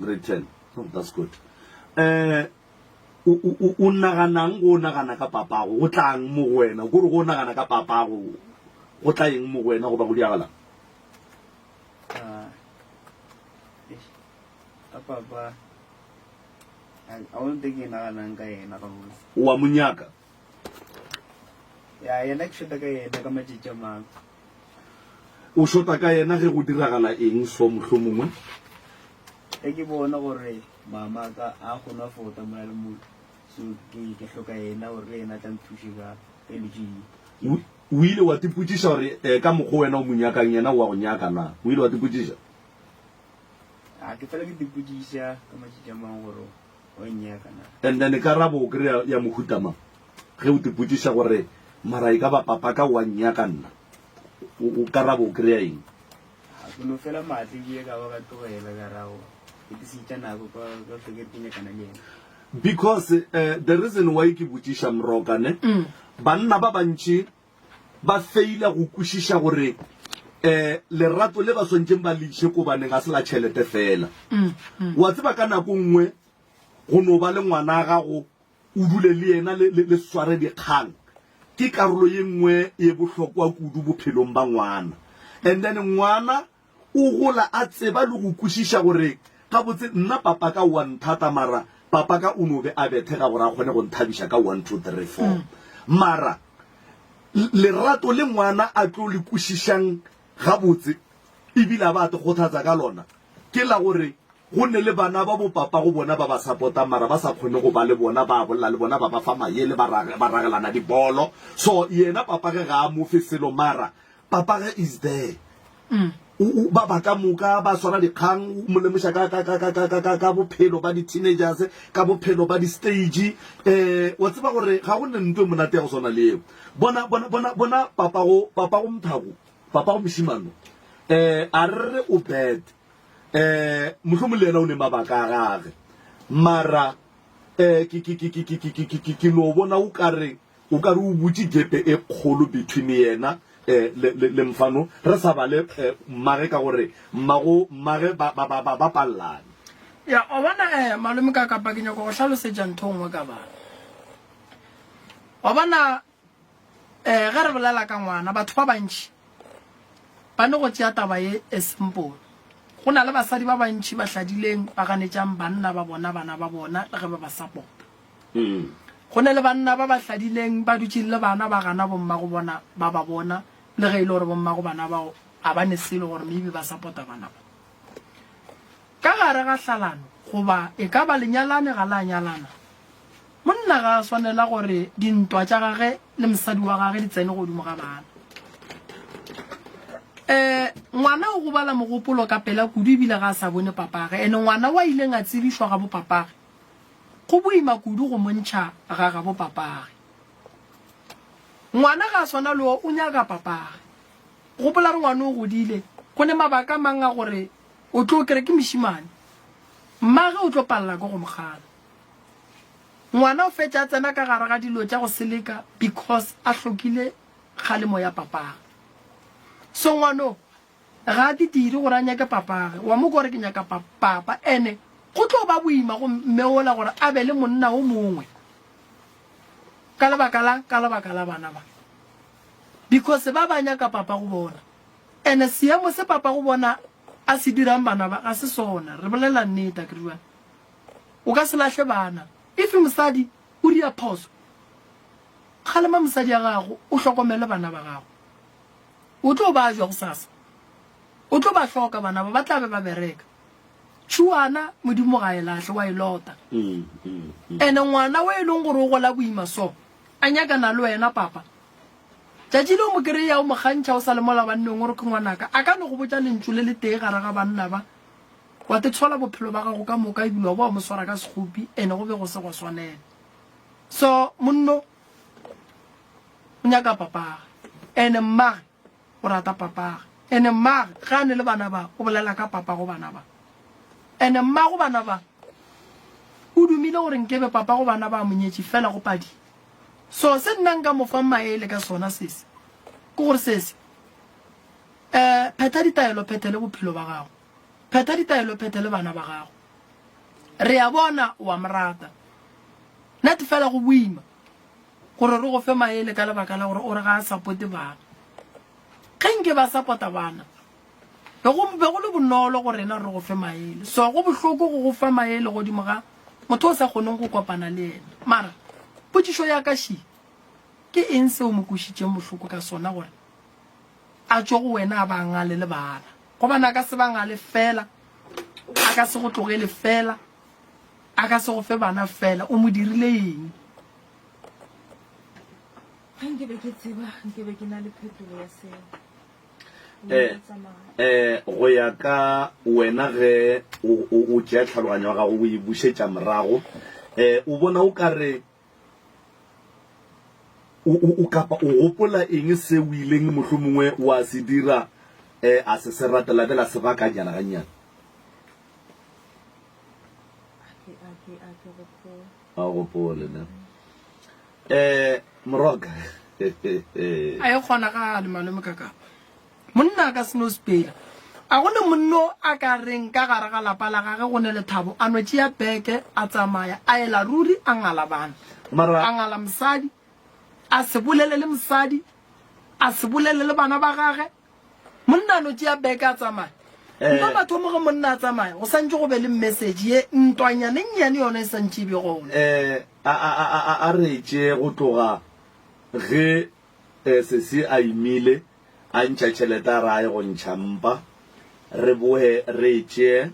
Grade 10. Oh, that's good. Eh, o, o, o, o naganang go nagana ka papago? Go tlang mo go wena? Kore go nagana ka papago, go tla eng mo go wena goba go diagalang? Ah, eish, ka papa a a o nte ke naganang ka yena gabotse O a mo nyaka? ya yena ke shota ka yena ka matšatši a mangwe O shota ka yena ge go diragala eng so mohlomongwe? ge ke bona gore mama ka a kgone a fota mola le mola so ke ke hloka yena gore le yena a tla nthuše ka ka dilo tše O O ile wa tipotšiša gore eh, ka mokgwa wena o mo nyakang yena o a go nyaka na? O ile wa tipotšiša? A ke fela ke tipotšiša ka matšatši a mangwe gore o nnyaka na. And then karabo o kry-a ya mohuta mang? Ge o tipotšiša gore mara e ka ba papa ka o a nnyaka nna, o, o karabo o kry-a eng? A ke no fela maatla ebile ka ba ka tlogela ka ra go ke te sentša nako ka ka hlwe ke re ke nyakana le yena. Because uh, the reason why ke botšiša Moroka ne, mm. banna ba bantši ba feila go kwešiša gore um lerato le ba swantšeng ba le iše kobaneng ga se la tšhelete fela. Mm, mm. Wa tseba ka nako nngwe go no ba le ngwana gago o dule le yena le, le, le sware dikgang ke karolo ye nngwe ye bohlokwa kudu bophelong ba ngwana. And then ngwana O gola a tseba le go kwešiša gore, Gabotse, nna papaka o a nthata, mara papaka o no be a bethega gore a kgone go nthabiša ka one, two, three, four. Mara lerato le ngwana a tlo le kwešišang gabotse e bile a ba a te kgothatsa ka lona ke la gore go ne le bana ba bo papa go bona ba ba sapotang mara ba sa kgone go ba le bona, ba bolela le bona, ba ba fa mayele, ba ragelana dibolo. So yena papage ga a mo fe selo mara Papage is there. Mm. O, o, ba ba ka moka ba swara dikgang, o mo lemoša ka, ka, ka, ka, ka, ka, ka, ka bophelo ba di-teenagers, ka bophelo ba di-stage. Eh, wa tseba gore ga go ne ntwe monate ya go swana le eo. Bona, bona, bona, bona papago, papago Mthako, papago mošimano, eh, a re re o bad. Eh, mohlomong le yena o ne mabaka a gage. Mara, eh, ke, ke, ke, ke, ke, ke, ke, ke, ke, ke no bona o ka re, O ka re o butše gepe e kgolo between yena le, le, le Mfano, re sa bale mmage ka gore mmago mmage ba, ba, ba, ba, ba pallane. Ya, wa bona, eh, malome ka kapa ke nyaka go hlalosetša ntho nngwe ka bana. Wa bona, eh, ge re bolela ka ngwana, batho ba bantši ba ne go tšea taba ye e simple. Go na le basadi ba bantši ba hladileng ba ganetšang banna ba bona bana ba bona le ge ba ba support. Go ne le banna ba ba hladileng ba dutšeng le bana ba gana bommago bona ba ba bona le ge e le gore bommago bana bao a ba ne selo gore maybe ba sapota bana ba. Ka gare ga hlalano goba e ka ba lenyalane ga la nyalana, monna ga a swanela gore dintwa tša gage le mosadi wa gage di tsene godimo ga bana. Um ngwana o gobala mogopolo ka pela kudu ebile ga a sa bone papage ene ngwana wa ileng a tsebišwa ga bopapage Go boima kudu go mo ntšha ga gabo papage. Ngwana ga a swana le o, o nyaka papage. Gopola re ngwana o godile, go ne mabaka a mang a gore o tlo kere ke mošimane. Mmage o tlo palela ke go mo gana. Ngwana o fetša a tsena ka gare ga dilo tša go seleka because a hlokile kgalemo ya papage. So ngwano Ga a di dire gore a nyake papage. Wa mo kwa gore ke nyaka pa, papa. Ene go tlo ba boima go mme ola gore a be le monna o mongwe. Ka lebaka la, ka lebaka la bana ba. Because ba ba nyaka papa go bona. Ene seemo se papa go bona a se dirang bana ba, ga se sona. Re bolela nnete, akere jwale. O ka se lahle bana. If mosadi o ria phoso, kgalema mosadi ya gago, o hlokomele bana ba gago. O tlo ba jwa gosasa. O tlo ba hloka bana ba, ba tla be ba bereka. Tšhuana, Modimo ga e lahle, wa e lota. Ene ngwana o e leng gore o gola boima so, a nyakana le wena papa. Tšatši le o mo kry-a o mo kgantšha o sa le mola banneng o re ke ngwanaka, a ka no go botša lentšu le letee gare ga banna ba, wa te tshola bophelo ba gago ka moka ebile wa ba wa mo swara ka sekgopi ene go be go se gwa swanela. So monno O nyaka papage. Ene mmage o rata papage. Ene mmage ge a ne le bana ba o bolela ka papa go bana ba. Ene mmago bana ba o dumile gore nkebe papa go bana ba a mo nyetše fela go padile. So se nna nka mo fang maele ka sona sese ke gore sese eh phetha ditaelo phethe le bophelo ba gago. Phetha ditaelo phethe le bana ba gago. Re a bona o a mo rata. Net fela go boima. Gore re go fe maele ka lebaka la gore o re ga a sapote bana. Ge nke ba sapota bana, be go be go le bonolo go rena re go fe maele. So go bohloko go go fa maele godimo ga motho o sa kgoneng go kopana le yena. Mara potšišo ya ka še, ke eng seo mo kwešitšeng bohloko ka sona gore a tšwe go wena a ba ngale le bana? Gobane a ka se ba ngale fela, a ka se go tlogele fela, a ka se go fe bana fela. O mo dirile eng? Ge nke be ke tseba, nke be ke na le phetolo ya seo. Eh, eh, go ya ka wena ge o, o, o tšea tlhaloganyo ya gago o e bušetša morago, eh, o bona o ka re o, o, o kapa o gopola eng se o ileng mohlomongwe wa se dira eh, a se se rate la be la se bakanyana gannyane? A ke, a ke, a ke gopole. Ga o gopole ne. Eh, Moroka. A e kgonagale malome ka kapa. Monna a ka se no sepela. A go ne monno a ka reng ka gare ga lapa la gage go ne lethabo a no tšea beke a tsamaya a ela ruri a ngala bana. Mara A ngala mosadi, a se bolele le mosadi, a se bolele le bana ba gage. Monna a no tšea beke a tsamaya. Eh. Nna mathomo ge monna a tsamaya go santše go be le message ye ntwanyane nnyane yona e santše e be gona. Eh, a a a a a re tšee go tloga ge eh, sesi a imile a ntšha tšhelete a re a ye go ntšha mpa, re boe re e tšee.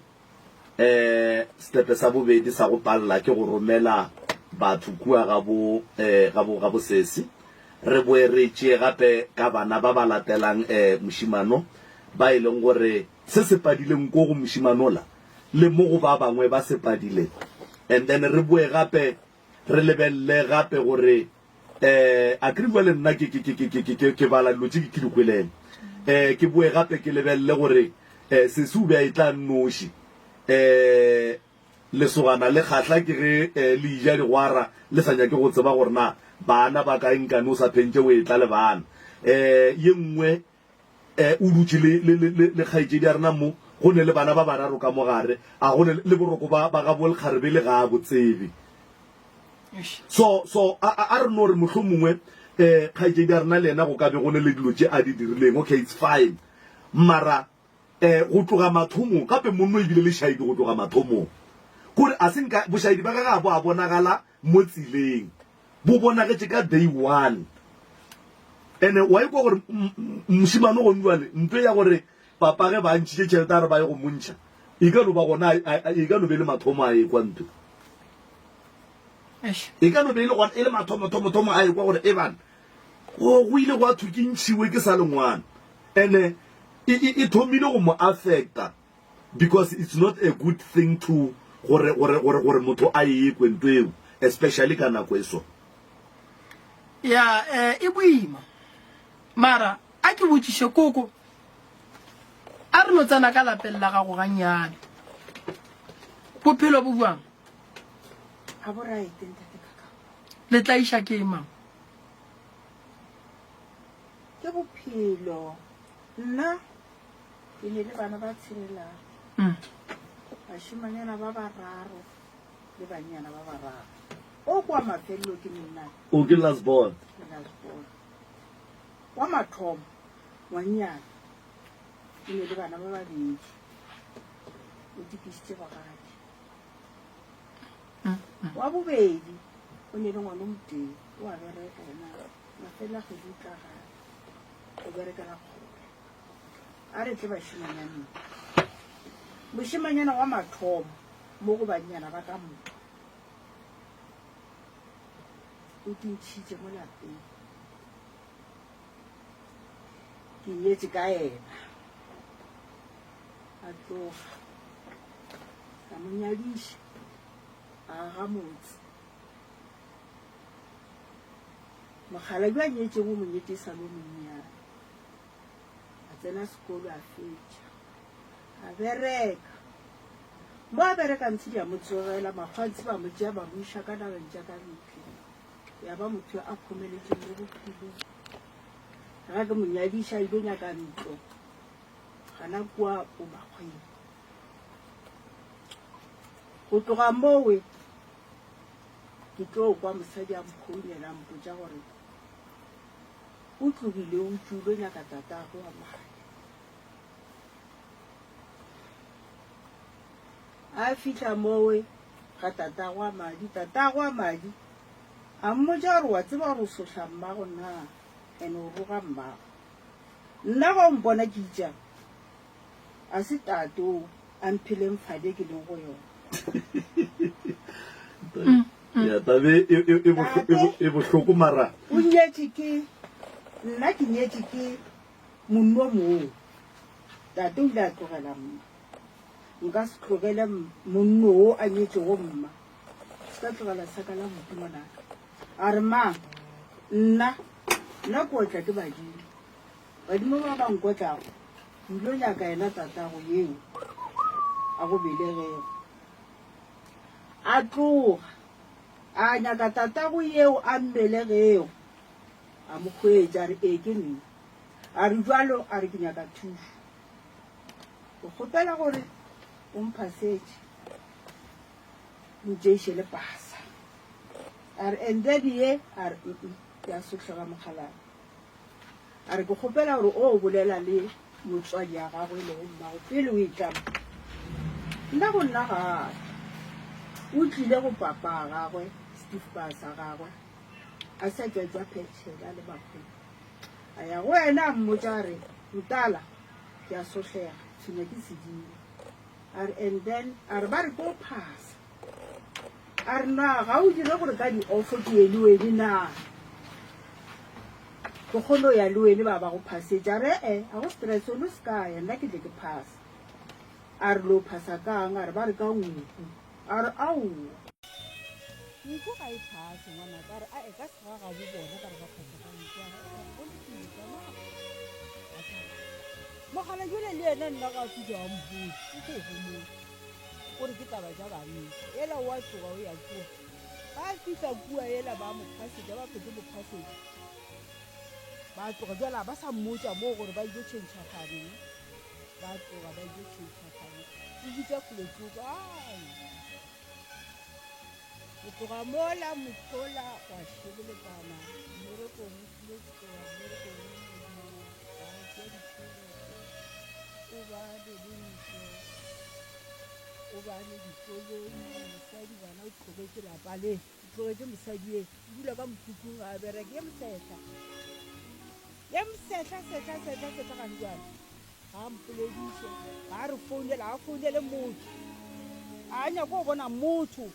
Um Setepe sa bobedi sa go palela ke go romela batho kua ga bo, um ga bo, ga bo sesi. Re boe re e tšee gape ka bana ba ba latelang um mošimano, ba e leng gore se se padileng ko go mošimanola le mo go ba bangwe ba se padile. And then re boe gape re lebelele gape gore Eh, a kere bjale nna ke, ke, ke, ke, ke, ke, ke, ke bala dilo tše ke, ke di kweleng. Eh, ke boe gape ke lebelele gore eh, sesi o be a etla a nnoši. Eh, lesogana le kgahla ke ge eh, le ija digwara le sa nyake go tseba gore na bana ba kae nkane o sa phentše o etla le bana. Eh, ye nngwe eh, o dutše le, le, le, le, le kgaetšedi ya rena mo, go ne le bana ba bararo ka mo gare, a go ne le boroko ba, ba gabo lekgarebe le ga a bo tsebe. So, so, a, a, a re no re mohlomongwe eh, kgaetšedi ya rena le yena go ka be go ne le dilo tše a di dirileng, okay, it's fine. Mara eh, go tloga mathomong, gape monno e bile lešaedi go tloga mathomong. Kore a se nka, bošaedi ba gagwe ga bo a bonagala mo tseleng. Bo bonagetše ka day one. Ene wa ikwa gore mošemane gone jwale ntho ya gore papa ge ba ntšhitše tšhelete a re ba ye go mo ntšha e ka no ba gona e ka no be le mathomo a ekwa ntho e ka no be e le gona e le mathomo thomo thomo a ekwa gore e bana go go ile gwa thwe ke ntšhiwe ke sa le ngwana ene e, e, e thomile go mo affecta Because it's not a good thing to gore gore gore gore motho a e kwe nto eo especially ka nako e so. Ya eh e boima. Mara a ke botšiše koko a re no tsena ka lapeng la gago gannyane. Bophelo bo bjang? Ga bo right ntate Kakao. Le tlaiša ke eng mama? Ke bophelo. Nna Ke ne le bana ba tshelelago, bašemanyana ba bararo le bannyana ba bararo. O kwa mafelelo ke monna. O ke last born. Ke last born. Wa mathomo, ngwannyana, o ne le bana ba babedi. O tikišitše bogadi. Wa bobedi, o ne le ngwana o motee, o a bereka yena. Mafelelo a kgwedi o tla gae, o berekela kgole. A re tle bašemanyaneng. Mošemanyana wa mathomo mo go bannyana ba ka moka o ke ntšhitše mo lapeng. Ke nyetše ka yena. A tloga. Ka mo nyadiša. A aga motse. Mokgalabje a nyetšego o mo nyetše e sa le o monnyane. A tsena sekolo a fetša. A bereka. Mo a bereka ntshi di a mo tsogela, makgwantshi ba mo tšea ba mo iša ka nageng tša ka ntle. Ya ba motho a phomeletšeng mo bophelong. Ga ke mo nyadiša a ile nyaka ntlo gana kua o makgweng. Go tloga mowe ke tlo kwa mosadi a mphounela a mpotša gore O tlogile o tšwile o nyaka tatagwe wa madi. A fihla mowe ga tatagwe wa madi, tatagwe wa madi a mmotša gore wa tseba gore o sohla mmago na and o roga mmago. Nna ga o mpona ke itšang a se tate o a mpheleng fale ke leng go yona. Ya tabe e, e, e, bohlo- e, bo- e bohloko mara O nyetše ke nna ke nyetše ke monno moo. Tate o ile a tlogela mma. Nka se tlogele m- monno wo a nyetšego mma. Se ka tlogela saka la buti ngwanaka. A re mang? Nna nna ke otla ke badimo. Badimo ba ba nkotlago ke ilo nyaka yena tatago yeo a go belegego. A tloga. A nyaka tatago yeo a mmelegego, a mo hwetša, a re, Ee, ke nna. A re, Bjalo, a re, ke nyaka thušo. Ke kgopela gore o mphasetše, o ntšeiše le pasa. A re, And then ye, a re, Mm-mm, ke a sohlega mokgalabje. A re, Ke kgopela gore o bolela le motswadi ya gago e lego mmago pele o etla mo. Nna go nna ga a tla. O tlile go papa a gagwe, Steve Bass a gagwe, a sa tšwa tšwa phetšhela le makgolo. A ya go yena a mmotša a re, Mtala, ke a sohlega, tshwenywa ke sedimo. A re, and then, a re ba re ko phasa. A re, Na ga o dire gore ka di-offo ke ye le wene na? Ke kgone go ya le wene ba ba go phasetša. A re, E-e, ga go stress, wena o se ka ya, nna ke tle ke phasa. A re, Lo phasa ka'ng? A re, Ba re ka nku. A re, Aowa. Nku ga e phase, ngwanaka. A re, A-e, ka segagabo bona ba re ba phasa ka nku. A re, E-e, go lokile, tsamaya. A tsamaya. Mogala jole le yena nna ga a fihla a mpotse, o tlo homola. O re ke taba tša banna. Yela o a tloga o ya kua. Ba fihla kua yela ba mo phasetša, ba fetše mo phasetša. Ba tloga bjale a ba sa mmotša moo gore ba ile tšhentšha fane. Ba tloga ba ile tšhentšha fane. O bitša Fulotsoko, ai. Go tloga mola mothola gwa šebeletana mmerekong o tlile tloga mmerekong o modimo ba tšea ditšhelete o ba le le ntlo o ba le dikoloi mosadi bana o tlogetše lapa le o tlogetše mosadi e o dula ka mokhukhung ga a bereke ye mosehla ye mosehla sehla sehla sehla gane jale Ga a mpolediše, ga a re founele, ga a founele motho. Ga a nyake go bona motho.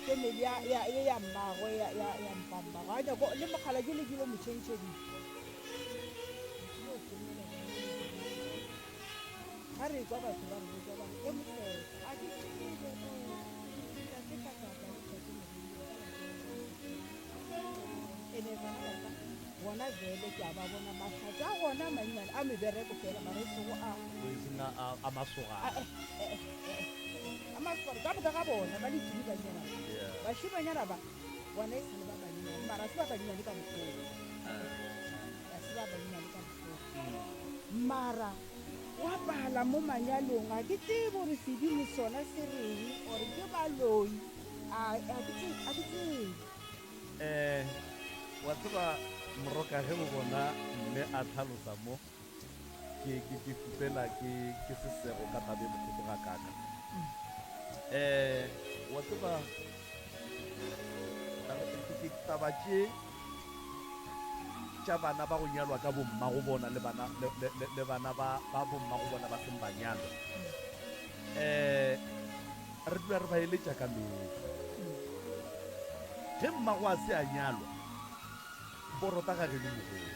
Family ya, ya, ye ya mmagwe, ya, ya, ya mpammagwe. Ga a nyake, le mogala ke le ke lo mo tšhentšheditše. Ga re kwa batho ba re botša ba re, e mosehla, ga ke tsebe gore tate Kakaka le tate Moremi ba ka Ene bana ba ka Gona bjale ke a ba bona mahlatse a gona a mannyane a mebereko fela mara e sego a E seng a, a, a masogana. A, eh, eh, eh, eh, a masogana ka moka ga bona ba le tumi bannyana ba. Yeah. Bašemanyana ba bona e sa le ba bannyane mara se ba bannyane ka mokgwa. Ga se ba bannyane ka mokgwa. Mara wa pala mo manyalong ga ke tsebe gore sedimo sona se reng or ke baloi a a ke tsebe a ke tsebe. Um wa tseba Moroka ge o bona mme a tlhalosa mo ke ke ke fupela ke ke sesego ka taba e bohloko ga kaka. Um wa tseba ke taba tše tša bana ba go nyalwa ka bomma go bona le bana le, le, le, le bana ba ba bomma go bona ba seng ba nyalwa. Um Re dula re ba eletša ka mehla. Ge mmago a se a nyalwa, porota ga geno mogolo.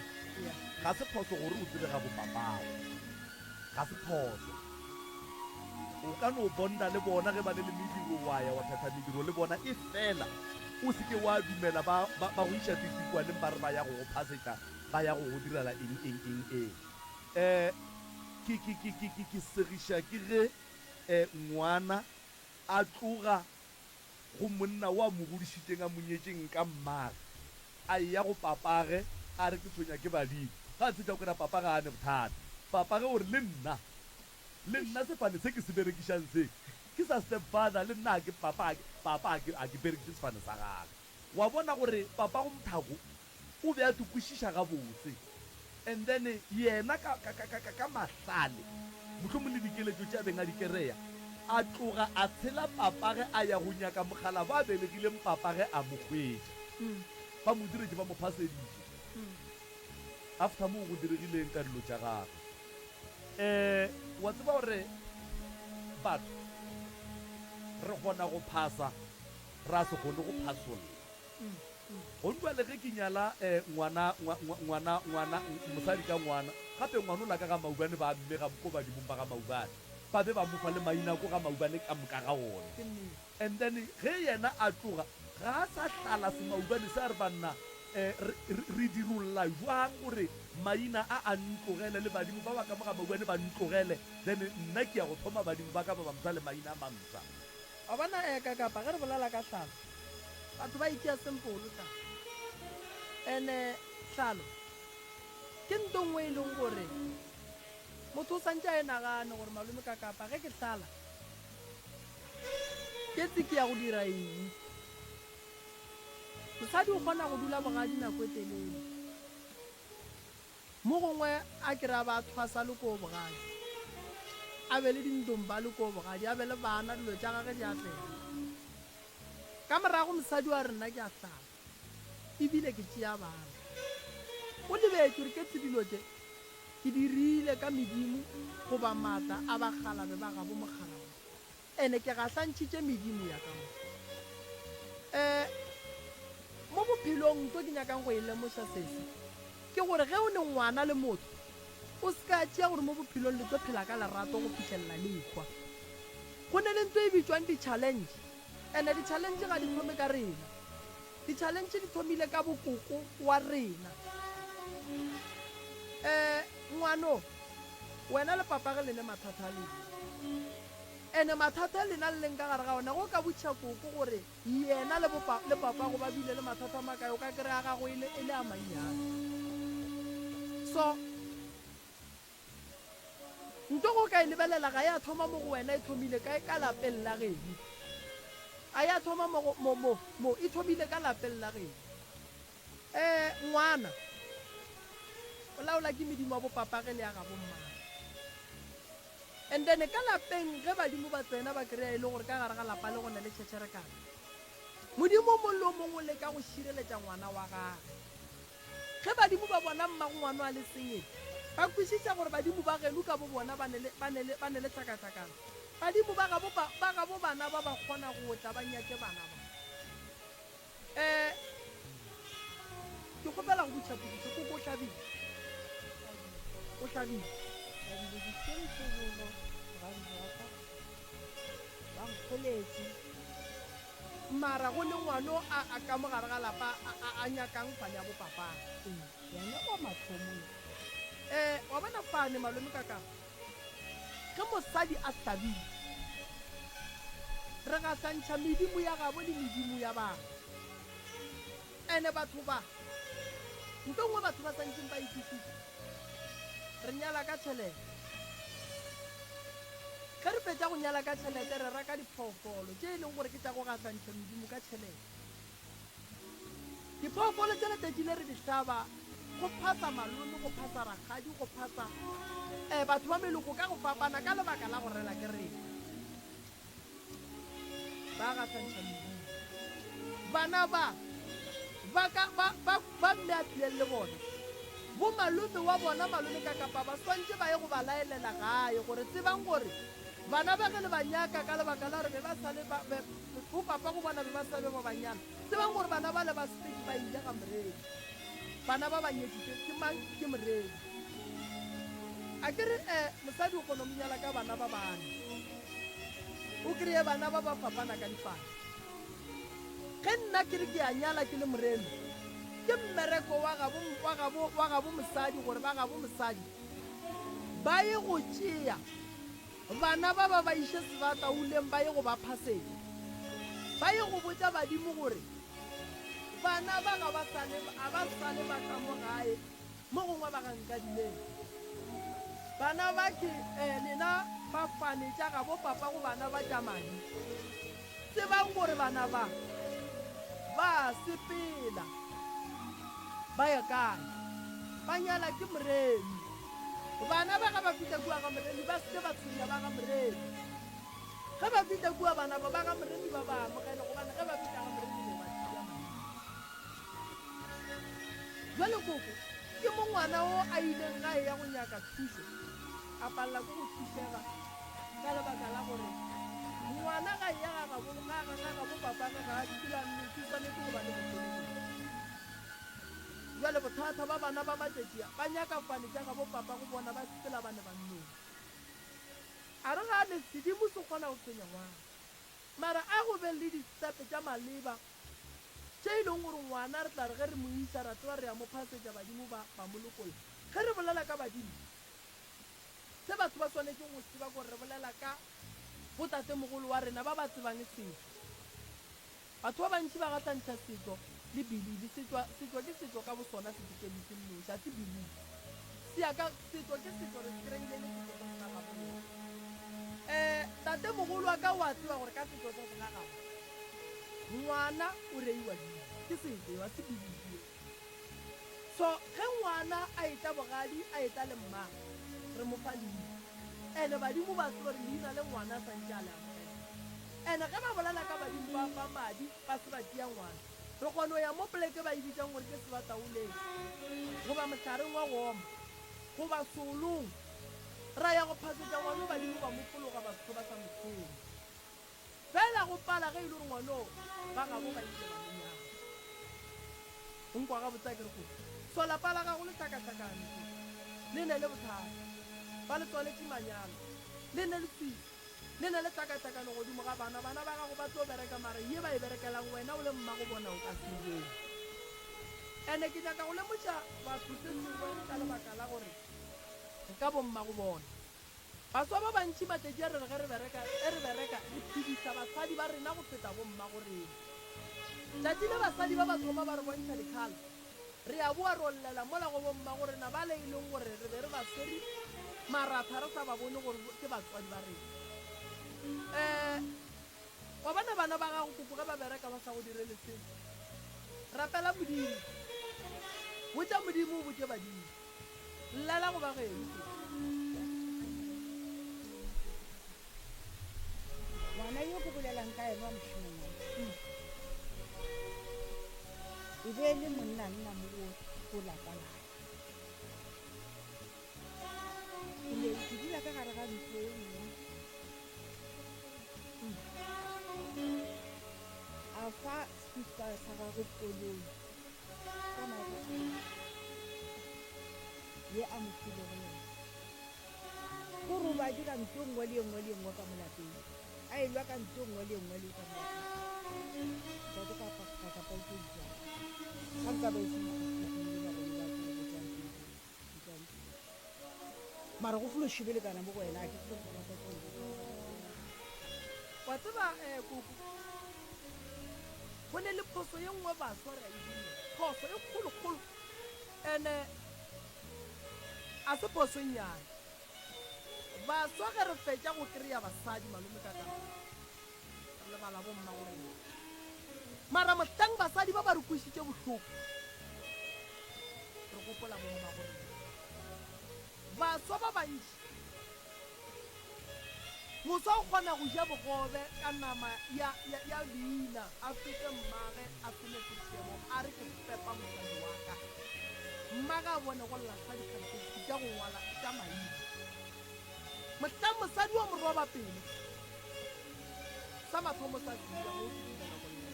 Ga se phoso gore o tsebe ga bopapago. Ga se phoso. O ka no bonda le bona ge ba ne le mediro, wa ya wa phetha mediro le bona, efela o se ke wa dumela ba, ba, ba go iša titikwaneng ba re ba ya go go phasetša, ba ya go go direla eng, eng, eng, eng. Um ke, ke, ke, ke, ke, ke segiša ke ge Ngwana a tloga go monna wo a mo godišitšeng a mo nyetšeng ka mmage, a eya go papage a re ke tshwenya ke badimo. Ga a fihla o kry-a papa ga a ne bothata. Papage o re le nna, le nna sefane se ke se berekišang se ke sa step father le nna ga ke papa ga ke papa ga ke ga ke berekiše sefane sa gage. Wa bona gore papago Mthako O be a di kwešiša gabotse. And then yena ka, ka, ka, ka, ka mahlale, mohlomong le dikeletšo tše a beng a di kereya, a tloga a tshela papage a ya go nyaka mokgalabo a belegileng papage a mo hwetša. Ba mo diretše, ba mo phaseditše. After moo go diregile eng ka dilo tša gagwe? Um, wa tseba gore batho re kgona go phasa, ra se kgone go phasolla. Gong bjale ge ke nyala ngwana, ngwa, ngwa, ngwana, ngwana, mosadi ka ngwana, gape ngwanola ka ga Maubane ba mme ga ko badimong ba ga Maubane, ba be ba mo fa le maina ko ga Maubane ka moka ga ona. And then ge yena a tloga, ga a sa hlala semaubane se a re banna, re, re, re dirolla jwang gore maina a a ntlogele le badimo ba ba ka mo ga Maubane ba ntlogele, then nna ke ya go thoma badimo ba ka ba bampsha le maina a mampsha. Wa bona, eka kapa ge re bolela ka hlalo. Batho ba itšea sempolo tla. Ene hlalo ke nto nngwe e leng gore motho o santše a e nagane gore malome ka kapa ge ke hlala ke tse ke ya go dira eng. Mosadi o kgona go dula bogadi nako e telele. Mo gongwe a ke re a ba a thwasa le koo bogadi, a be le dintomba le koo bogadi, a be le bana, dilo tša gage di atlega. Ka morago mosadi wa re nna ke a hlala, e bile ke tšea bana. O lebetše gore ke tse dilo tše ke di rile ka medimo goba maatla a bakgalabe ba gabo mokgalabje. Ene ke gahlantšhitše medimo ya ka mo. E, mo bophelong nto ke nyakang go e lemoša sese, ke gore ge o ne ngwana le motho, o se ka tšea gore mo bophelong le tlo phela ka lerato go fihlelela le ehwa. Go ne le nto e bitšwang di-challenge, ene di-challenge ga di thome ka rena. Di-challenge di thomile ka bokoko wa rena. E, ngwano, wena le papage le ne mathata a lena. Ene mathata a lena le leng ka gare ga ona, ge o ka botšiša koko gore yena le bopa, le papago ba bile le mathata a makae, o ka kry-a gago e le, e le a mannyane. So, nto ge o ka e lebelela ga ya thoma mo go wena, e thomile kae? Ka lapeng la geno. Ga ya thoma mo go, mo, mo, mo, e thomile ka lapeng la geno. Ee, ngwana o laola ke medimo ya bopapage le ya gabo mmagwe. And then ka lapeng ge badimo ba tsena ba kry-a e le gore ka gare ga lapa le go na le tšhetšherekano. Modimo o mongwe le o mongwe o leka go šireletša ngwana wa gage. Ge badimo ba bona mmago ngwano a le senyeng, ba kwešiša gore badimo ba geno ka bo bona ba ne le, ba ne le, ba ne le tlhakatlhakano. Badimo ba gabo, ba gabo bana ba ba kgona go tla ba nyake bana ba. Eh, ke kgopela go botšiša potšišo, koko o hlabile? O hlabile? Hlabile dišentšhobolo, bogadi bja ka, ba nkgoletše. Mara go ne ngwano a, a ka mo gare ga lapa a, a, a nyakang fane ya bopapa. Ee, yena wa mathomo yo. Eh, wa bona fane, malome ka ka. Ge mosadi a hlabile, re gahlantšha medimo ya gabo le medimo ya bana. Ene batho ba, nto nngwe batho ba santšeng ba e kwešiša, re nyala ka tšhelete. Ge re fetša go nyala ka tšhelete, re reka diphoofolo tše e leng gore ke tša go gahlantšha medimo ka tšhelete. Diphoofolo tše letšatši le re di hlaba go phasa malome, go phasa rakgadi, go phasa um batho ba meloko ka go fapana ka lebaka la go rela ke rena. Ba gahlantšha medimo. Bana ba ba ka ba ba ba mme a tlileng le bona, bo malome wa bona malome ka kapa ba swantše ba ye go ba laelela gae gore tsebang gore bana ba ge le ba nyaka ka lebaka la gore be ba sa le ba, be, Bo papa go bona be ba sa be ba banyana. Tsebang gore bana bale ba sepedi ba ile ga Moreri. Bana ba ba nyetšitšwe ke mang? Ke Moreri. A ke re eh, mosadi o kgona go nyala ka bana ba bane. O kreye bana ba ba fapana ka dipalo. Ge nna ke re ke a nyala ke le Moremi, ke mmereko wa gabo, wa gabo, wa gabo mosadi gore ba gabo mosadi ba ye go tšea Bana ba ba ba iše sebatauleng ba ye go ba phasetša. Ba ye go botša badimo gore bana ba ga ba sa le, a ba sa le ba ka mo gae, mo gongwe ba ga Nkadimeng. Bana ba ke eh, lena ba fane tša gabo papa go bana ba tša madi. Tsebang gore bana ba ba sepela ba ya kae, ba nyala ke Moremi. Bana ba ga ba fihla kua ga Moremi ba se ke ba tshwenya ba ga Moremi. Ge ba fihla kua bana ba ba ga Moremi ba ba amogele gobane ge ba fihla ga Moremi bo ba tšea madi. Jwale koko ke mo ngwana o a ileng ga eya go nyaka thušo a palela ke go thušega ka lebaka la gore ngwana ga eya ga gabo ga ga ga gabo papage ga a dula nnete o swanetše go ba le mofeleketši. Bjale bothata ba bana ba matšatši a, ba nyaka fane tša gabo papa go bona ba sepela ba ne ba nnoši. A re gane sedimo se kgona go tshwenya ngwana, mara a go be le distepe tša maleba tše e leng gore ngwana re tla re ge re mo isa ra tseba re ya mo phasetša badimo ba ba mo lokolla. Ge re bolela ka badimo, se batho ba swanetšeng go se tseba ke gore re bolela ka botatemogolo wa rena ba ba tsebang setšo. Batho ba bantši ba gahlantšha setšo le believe. Setšo, setšo ke setšo ka bosona, se tšekedi se nnoši, ga se believe. Se ya ka, setšo ke setšo, re se kreile e le setšo sa segagabo rena. Um tatemogolo wa ka o a tseba gore ka setšo sa segagabo, ngwana o reiwa leina. Ke setšo eo, ga se believe eo. So ge ngwana a etla bogadi, a etla le mmagwe, re mo fa leina. Ene badimo ba tseba gore leina le ngwana a santše a le amogela. Ene ge ba bolela ka badimo ba ba madi ba se ba tšea ngwana, re kgona go ya mo poleke ba e bitšang gore ke sebataoleng goba mohlareng wa go oma goba seolong ra ya go phasetša ngwano badimo ba mo fologa batho ba sa mo tshwenye. Fela go pala ge e le gore ngwanoo ba gabo ba ile ba mo nyala. O nkwa gabotse a ke re koko? So lapa la gago le hlakahlakane koko. Le ne le bothata. Ba le tswaletše manyalo. Le ne le tswile. Le ne le hlakahlakano godimo ga bana. Bana ba gago ba tlo bereka mara ye ba e berekelang wena o le mmago bona o ka se e bone. Ene ke nyaka go lemoša batho se sengwe ka lebaka la gore re ka bommago bona. Baswa ba bantši matšatši a re re ge re bereka, ge re bereka re phediša basadi ba rena go feta bommago rena. Tšatši le basadi ba ba thoma ba re bontšha dikgala, re a boa ro llela mola go bommago rena bale e leng gore re be re ba swere maratha re sa ba bone gore ke batswadi ba rena. Um wa bona bana ba gago koko ge ba bereka ba sa go direle selo, rapela Modimo, botša Modimo o botše badimo. Llela go ba geno koko. Ngwana yo ke bolelang ka yena wa mošemanyana e be e le monnanna mo go lapa la ka. Ke ne ke dula ka gare ga ntlo e nngwe. A fa sepipa sa gagwe koloi. Ka nako ye a mo filego yona. Gore o ba dira nto nngwe le ye nngwe le ye nngwe ka mo lapeng. A elwa ka nto nngwe le ye nngwe le ka mo lapeng. Ntate ka ka ka ka pauto jwang. Ga nka ba e se le bagolo ba ke go botšang pele. Botšang pele. Mara go folo šibelekana mo go wena a ke tsebe gore ba tlo Wa tseba eh koko. Go ne le phoso ye nngwe baswa re a e dira. Phoso e kgolokgolo. Ene a se phoso e nnyane. Baswa ge re fetša go kry-a basadi malome ka ka re lebala bomma go rena. Mara mohlang basadi ba ba re kwešitše bohloko re gopola bomma go rena. Baswa ba bantši Moswa o kgona go ja bogobe ka nama ya, ya, ya leina, a fete mmage a se ne sešebo, a re ke fepa mosadi wa ka. Mmage a bone go lahla dikhareketšhi tša go ngwala tša maina. Mohlang mosadi wa mo roba pelo, sa mathomo sa se ja mo o kitimela go lla.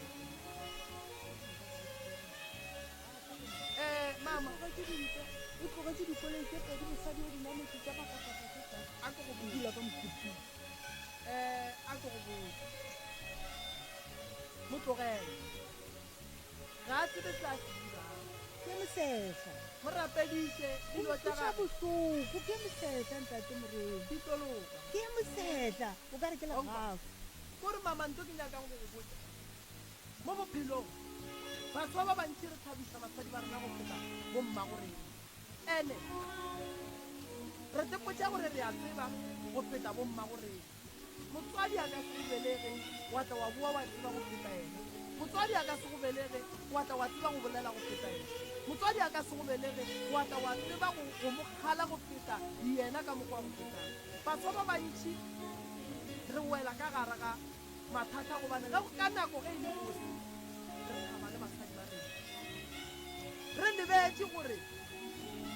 Eh, mama. O tlogetše dintwa, o tlogetše dikoloi tše pedi, mosadi o di nametše tša mafafafa tše tala. A ke go O botše. dula ka mokhukhung. Eh, a ke go botše. Mo tlogele. Ga a tsebe se a se dirago. Ke mosehla. Mo rapediše, O dilo tša nkweša gagwe bohloko. Ke mosehla, Ntate Moremi. di tlo loka. Ke mosehla. O ka re ke Wa nkwa? legafu. Kore mama, nto ke nyakang go go botša. Mo bophelong, baswa ba bantši re thabiša basadi ba rena go feta bommago rena. Ene re tepotša gore re a tseba go feta bommago rena. Motswadi a ka se go belege wa tla wa boa wa tseba go feta yena. Motswadi a ka se go belege wa tla wa tseba go bolela go feta yena. Motswadi a ka se go belege wa tla wa tseba go, go mo kgala go feta yena ka mokgwa wa go fetang. Baswa ba bantši re wela ka gare ga mathata gobane ge ka nako ge e le bose re thaba le basadi ba rena. Re lebetše gore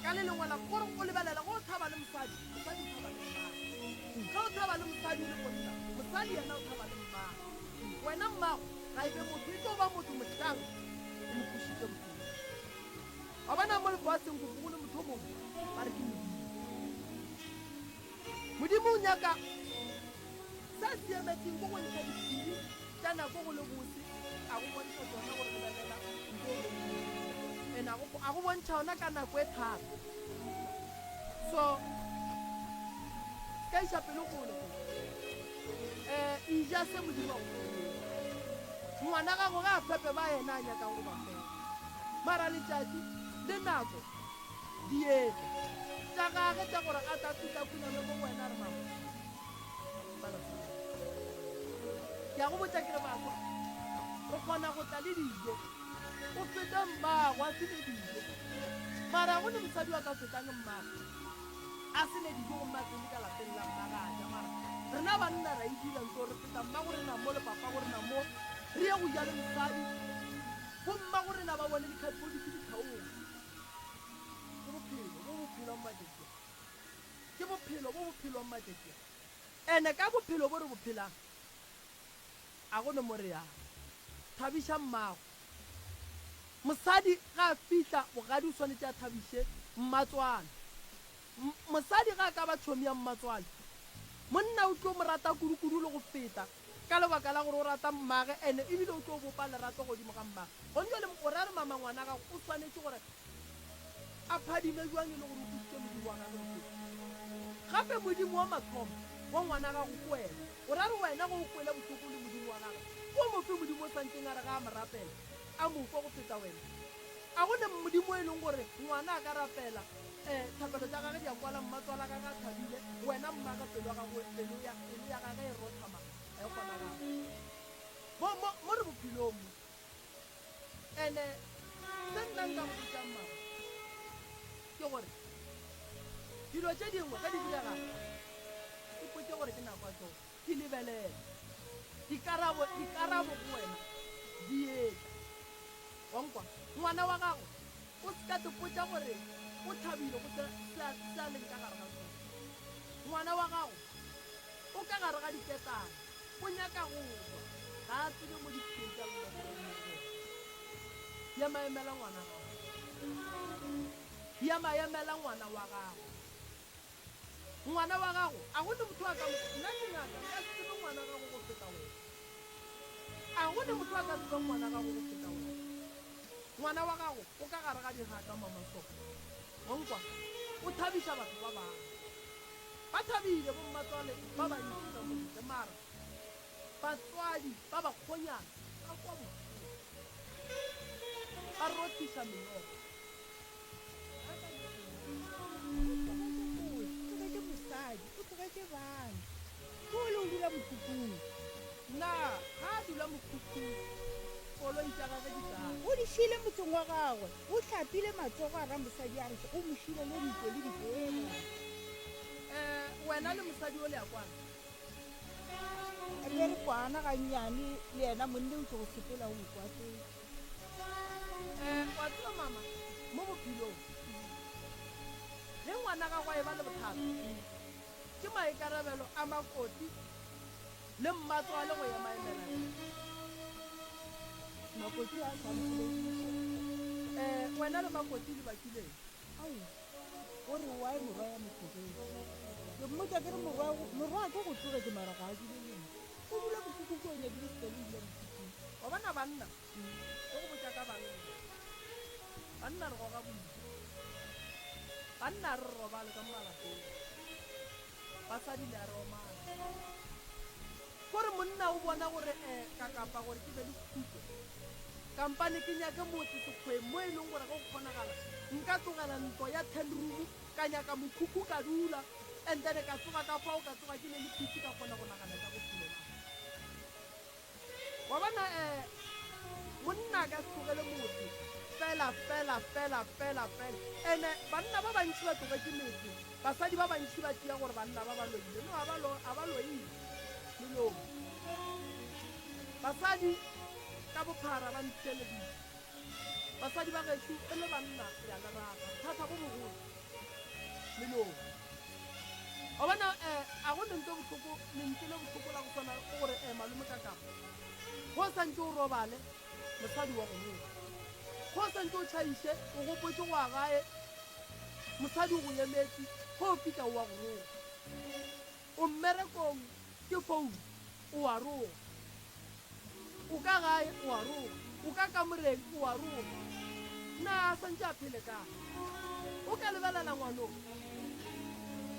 ka le lengwe la gore o lebelela ge o thaba le mosadi, mosadi o thaba le mmagwe. Ge o thaba le mosadi o le monna, mosadi yena o thaba le mmagwe. Wena mmago ga e be motho, e tlo ba motho mohlang o mo kwešitše bohloko. Wa bona mo lefaseng go go le motho o mongwe ba re ke Modimo. Modimo o nyaka Se a se emetseng ke go ntšha diphiri tša nako go le bose, a go bontšha tšona gore lebelela nto e leng bose. And a go, a go bontšha yona ka nako e thata. So, ka iša pelo kgole go. Eh, eja se Modimo a go filego. Ngwana gago ga a fepe ba yena a nyakang go ba fepa. Mara letšatši le nako di etla tša gage tša gore a tla fihla khuname mo go wena a re, Mama, bala se. Ke a go botša ke re bakwa, re kgona go tla le dijo. O fete mmago a se ne dijo. Mara go ne mosadi wa ka fetang mmago a se ne dijo gomme a tsene ka lapeng la mmage a ja. Mara rena banna ra e dira nto re feta mmago rena mo le papago rena mo re ye go ja le mosadi. Bo mmago rena ba bone dikhatibodisi di kgaoga. Ke bophelo bo bo phelwang matšatši a. Ke bophelo bo bo phelwang matšatši a. Ene ka bophelo bo re bo phelang, a go ne mo re yang. Thabiša mmago. Mosadi ga a fihla bogadi o swanetše a thabiše mmatswale. Mosadi ga a ka ba tšhomi ya mmatswale, monna o tlo mo rata kudu-kudu le go feta ka lebaka la gore o rata mmage ene ebile o tlo bopa lerato godimo ga mmage. Gone jwale o ra re mama ngwana gago o swanetše gore a phadime bjang e le gore o kwišitše Modimo wa gagwe bohloko? Gape Modimo wa mathomo wa ngwana gago ke wena. O ra re wena ge o kwele bohloko le Modimo wa gagwe, ke o mofe Modimo o sa ntšeng a re ge a mo rapela a mo kwe go feta wena? A go ne Modimo e leng gore ngwana a ka rapela um thapelo tša gage di a kwala mmatswala gage a thabile, wena mmage pelo ya gago pelo ya pelo ya gage e rotha madi? Ga e kgonagale. Mo mo mo re bophelong mo. Ene se nna nka go botšang mama ke gore dilo tše dingwe ge di direga ipotše gore ke nako ya tšona, di lebelele. Dikarabo dikarabo go wena di etla. Wa nkwa? Ngwana wa gago o se ka tepotša gore o thabile go se se a se a leng ka gare ga sona. Ngwana wa gago o ka gare ga diketane, o nyaka go tšwa, ga a tsebe mo dipsheng tša leloko di lego gona. Yema emela ngwana gago. Yema emela ngwana wa gago. Ngwana wa gago, a go ne motho a ka mo, nna ke ngaka, nka se tsebe ngwana gago go feta wena. A go ne motho a ka tsebang ngwana gago go feta wena. Ngwana wa gago o ka gare ga digaka, Mama Soko. Wa nkwa? O thabiša batho ba bangwe. Ba thabile bommatswale ba bantši ka mo ntle, mara batswadi ba bakgonyana ba kwa bohloko. Ba rothiša meokgo. O tlogetše motse, o tlogetše mosadi, o tlogetše bana. Ke ole o dula mokhukhung. Na ga a dula mokhukhung, koloi tša gagwe di kae? O di šile motseng wa gagwe. O hlapile matsogo a ra mosadi a re o mo šilele ntlo le dipego. Eh, wena le mosadi o le a kwana? Re be re kwana gannyane le yena monne o tšo go sepela o nkwatetše. Eh, wa tseba mama, mo bophelong ge ngwana gago a eba le bothata, ke maikarabelo a makoti le mmatswale go emaemela yena. Makoti a sa mpolediša. Eh, wena le makoti le bakileng? Aowa, o re why morwa ya mo tlogetše. Ke mmotša ke re morwa, morwa ke go tlogetše mara ga a dule le nna. O dula mokhukhung ke o nyakile sepele o dula mokhukhung. Wa bona banna, ke go botša ka banna. Banna re goga boima. Banna a re robale ka mo malapeng. Basadi le a re omana. Kore monna o bona gore eh ka kapa gore ke be le khutšo. Kampane ke nyake motse sekgweng mo e leng gore ge go kgonagala nka tlogela ntlo ya ten room ka nyaka mokhukhu ka dula and then ka tsoga ka fao ka tsoga ke ne le peace ka kgona go nagana tša bophelo ba ka. Wa bona eh monna a ka se tlogele motse fela fela fela fela fela. Ene banna ba bantši ba tlogetše metse, basadi ba bantši ba tšea gore banna ba ba loile. No, a ba lo, a ba loile melomo. Basadi ka bophara ba ntheeleditše. Basadi ba gešo re le banna re a le rata. Bothata bo bogolo melomo. Wa bona, eh, a go lentswe bohloko, lentswe le bohloko la go swana ke gore, eh, malome ka kapa. Go sa ntše o robale, mosadi wa go roga. Go sa ntše o tšhaiše, o gopotše go ya gae, mosadi o go emetše, ge o fihla o wa go roga. O mmerekong, ke phone, o a roga. O ka gae, o a roga. O ka kamoreng, o a roga. Na a santše a phele kae? O ka lebelela ngwanong.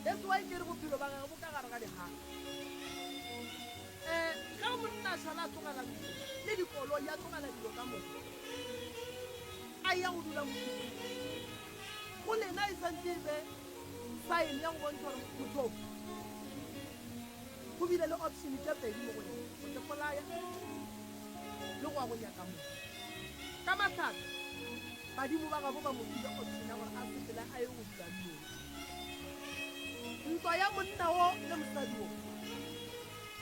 That's why ke re bophelo ba gagwe bo ka gare ga digaka. Um ge monna a šala a tlogela ntlo le dikoloi, a tlogela dilo ka moka, a eya go dula mokhukhung, go lena e santše e be sign ya go bontšha gore motho go bile le option tše pedi mo go yena, go tepolaya le go ya go nyaka motho. Ka mahlatse, badimo ba gabo ba mo file option ya gore a sepele a ye go dula nnoši. Ntwa ya monna wo le mosadi wo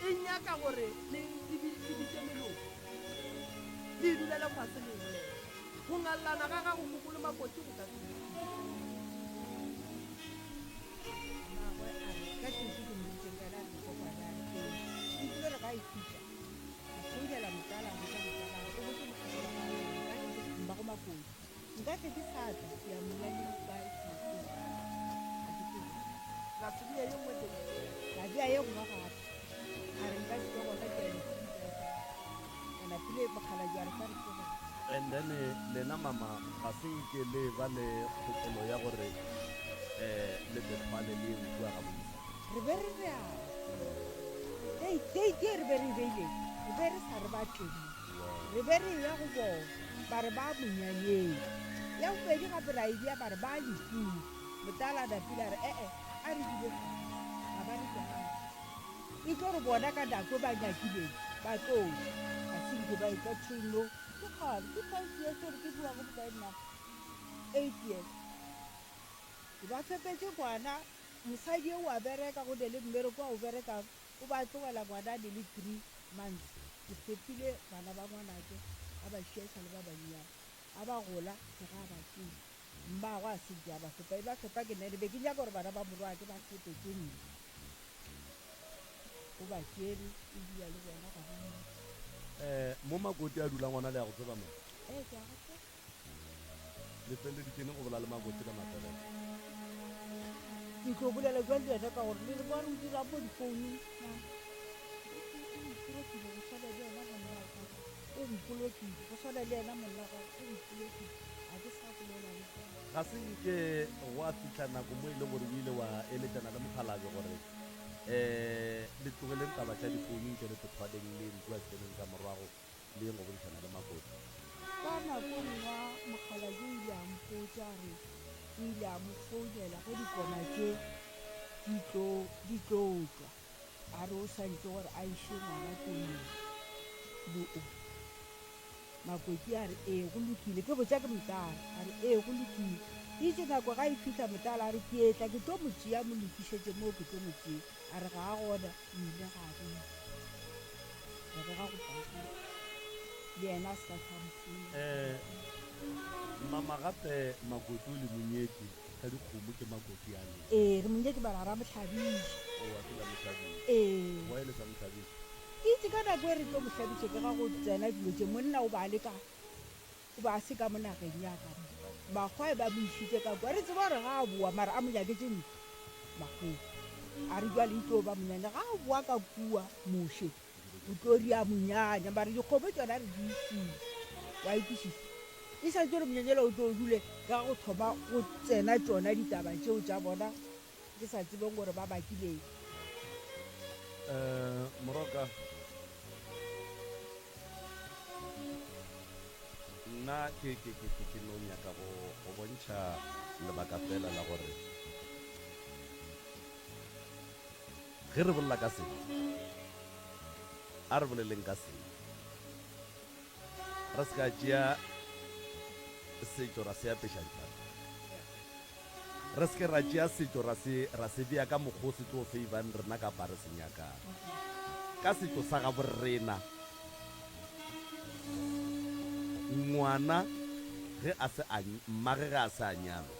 e nyaka gore le le bitše meloko, le e dulele fase le e bolele. Go ngallana ga gago koko le makoti go ka se le thuše. Mmagwe a re, Ka tšatši ke mmoditšeng ka yena a re mokokwane a re, Ee. O tlile re ga a e khutša, a founela motala a botša motala a re, O botše mokgekolo wa gago gore nka tle ke mmago makoti. Nka tle ke sa tla ke ya monyanyeng kwa Seokeng. Ga ke tsebe. La se bea ye nngwe date. La bea ye nngwe gape. A re nka se be gona ke ya Lefika. A napile mokgalabje a re tla re tloge. And then lena mama ga se nke le ba le kgopolo ya gore um le tle thwale le ye kua ga bo mosadi? Re be re realo. Date ye re be re e beile re be re sa re ba tle mo. Re be re eya go bona ba re ba monyanyeng. Ya bobedi gape ra e bea ba re ba lehung. Motala a napile a re e-e a re dule fase ga ba re tšwang. E tlo re bona ka nako e ba nyakileng ba tlo tla. Ga se nke ba etla till no. Ke kgale, ke five years gore ke bua go bokae nna? Eight years. Ke ba fepetše ngwana, mosadi eo a bereka go ne le mmereko a o berekang. O ba tlogela ngwana a ne le three months. Ke fepile bana ba ngwanake a ba šia e sa le ba bannyane. A ba gola ke ga a ba tšea. Mmagwe a se nke a ba fepa. E ba fepa ke nna ene be ke nyaka gore bana ba morwake ba fepe ke nna. O ba tšere o dula le bona gona moo. Eh, mo Makoti a dulang gona le a go tseba mama? Eh, ke a go tseba. Le feleleditše neng go bola le Makoti la mafelelo? Ke tlo bolela jwang le yena ka gore le re ba re o dira mo difounung na? O mpolokile go swana le yena monna wa gago. O mpolokile go swana le yena monna wa gago. O mpolokile. Ga ke sa bolela le yena. Ga se nke gwa fihla nako mo e leng gore o ile wa eletšana le mokgalabje gore um le tlogeleng taba tša difounung tše le tlothwaleng le yeng kua selemeng sa morwago le yeng go boledišana le Makoti. Ka nako nngwe mokgalabje o ile a mpotša a re o ile a mo founela ge dikoma tše di tlo di tlo tšwa, a re o swanetše gore a iše ngwana komeng le o. Makoti a re, Ee, go lokile. Ke botša ke Motala. A re, Ee, go lokile. Eitše nako ga e fihla Motala a re, Ke etla ke tlo mo tšea, mo lokišetše moo ke tlo mo tšea. A re, Ga a gona, o ile ga a boya. Ra be ga go pakile. Le yena a se ka hlwa a mo founela. Eh, mama gape Makoti o le monyetše ka dikgomo ke Makoti a lena. Ee, re monyetše mara ga ra mo hlabiša. Oh, a se la mo hlabiša. Ee. Why le sa mo hlabiša? Itše ka nako e re tlo mo hlabiša ke ga go tsena dilo tše, monna o ba a le ka, o ba a se ka mo nageng ya ka mo. Makgwae ba mo išitše ka kua, re tseba gore ga a boa, mara a mo nyaketše ntlo Makgweng. A re jwale e tlo ba monyanya, ga a boa ka kua moše o tlo ria monyanya, mara dikgomo tšona re di išitše, wa e kwešiša? E sa tšo re monyanyela o tlo o dule ka go thoma go tsena tšona ditaba tšeo tša bona. Ke sa tsebeng gore ba bakileng. Eh, Moroka, nna ke, ke, ke, ke, ke no nyaka go, go bontšha lebaka fela la gore ge re bolela ka se, a re boleleng ka se. Re se ka tšea setšo ra se apeša difahlego. Re se ke ra tšea setšo ra se, ra se bea ka mokgwa o se tlo feibang rena kapa re se nyakang. Ka setšo sa gabo rena, ngwana ge a se a, mmage ge a se a nyalwa,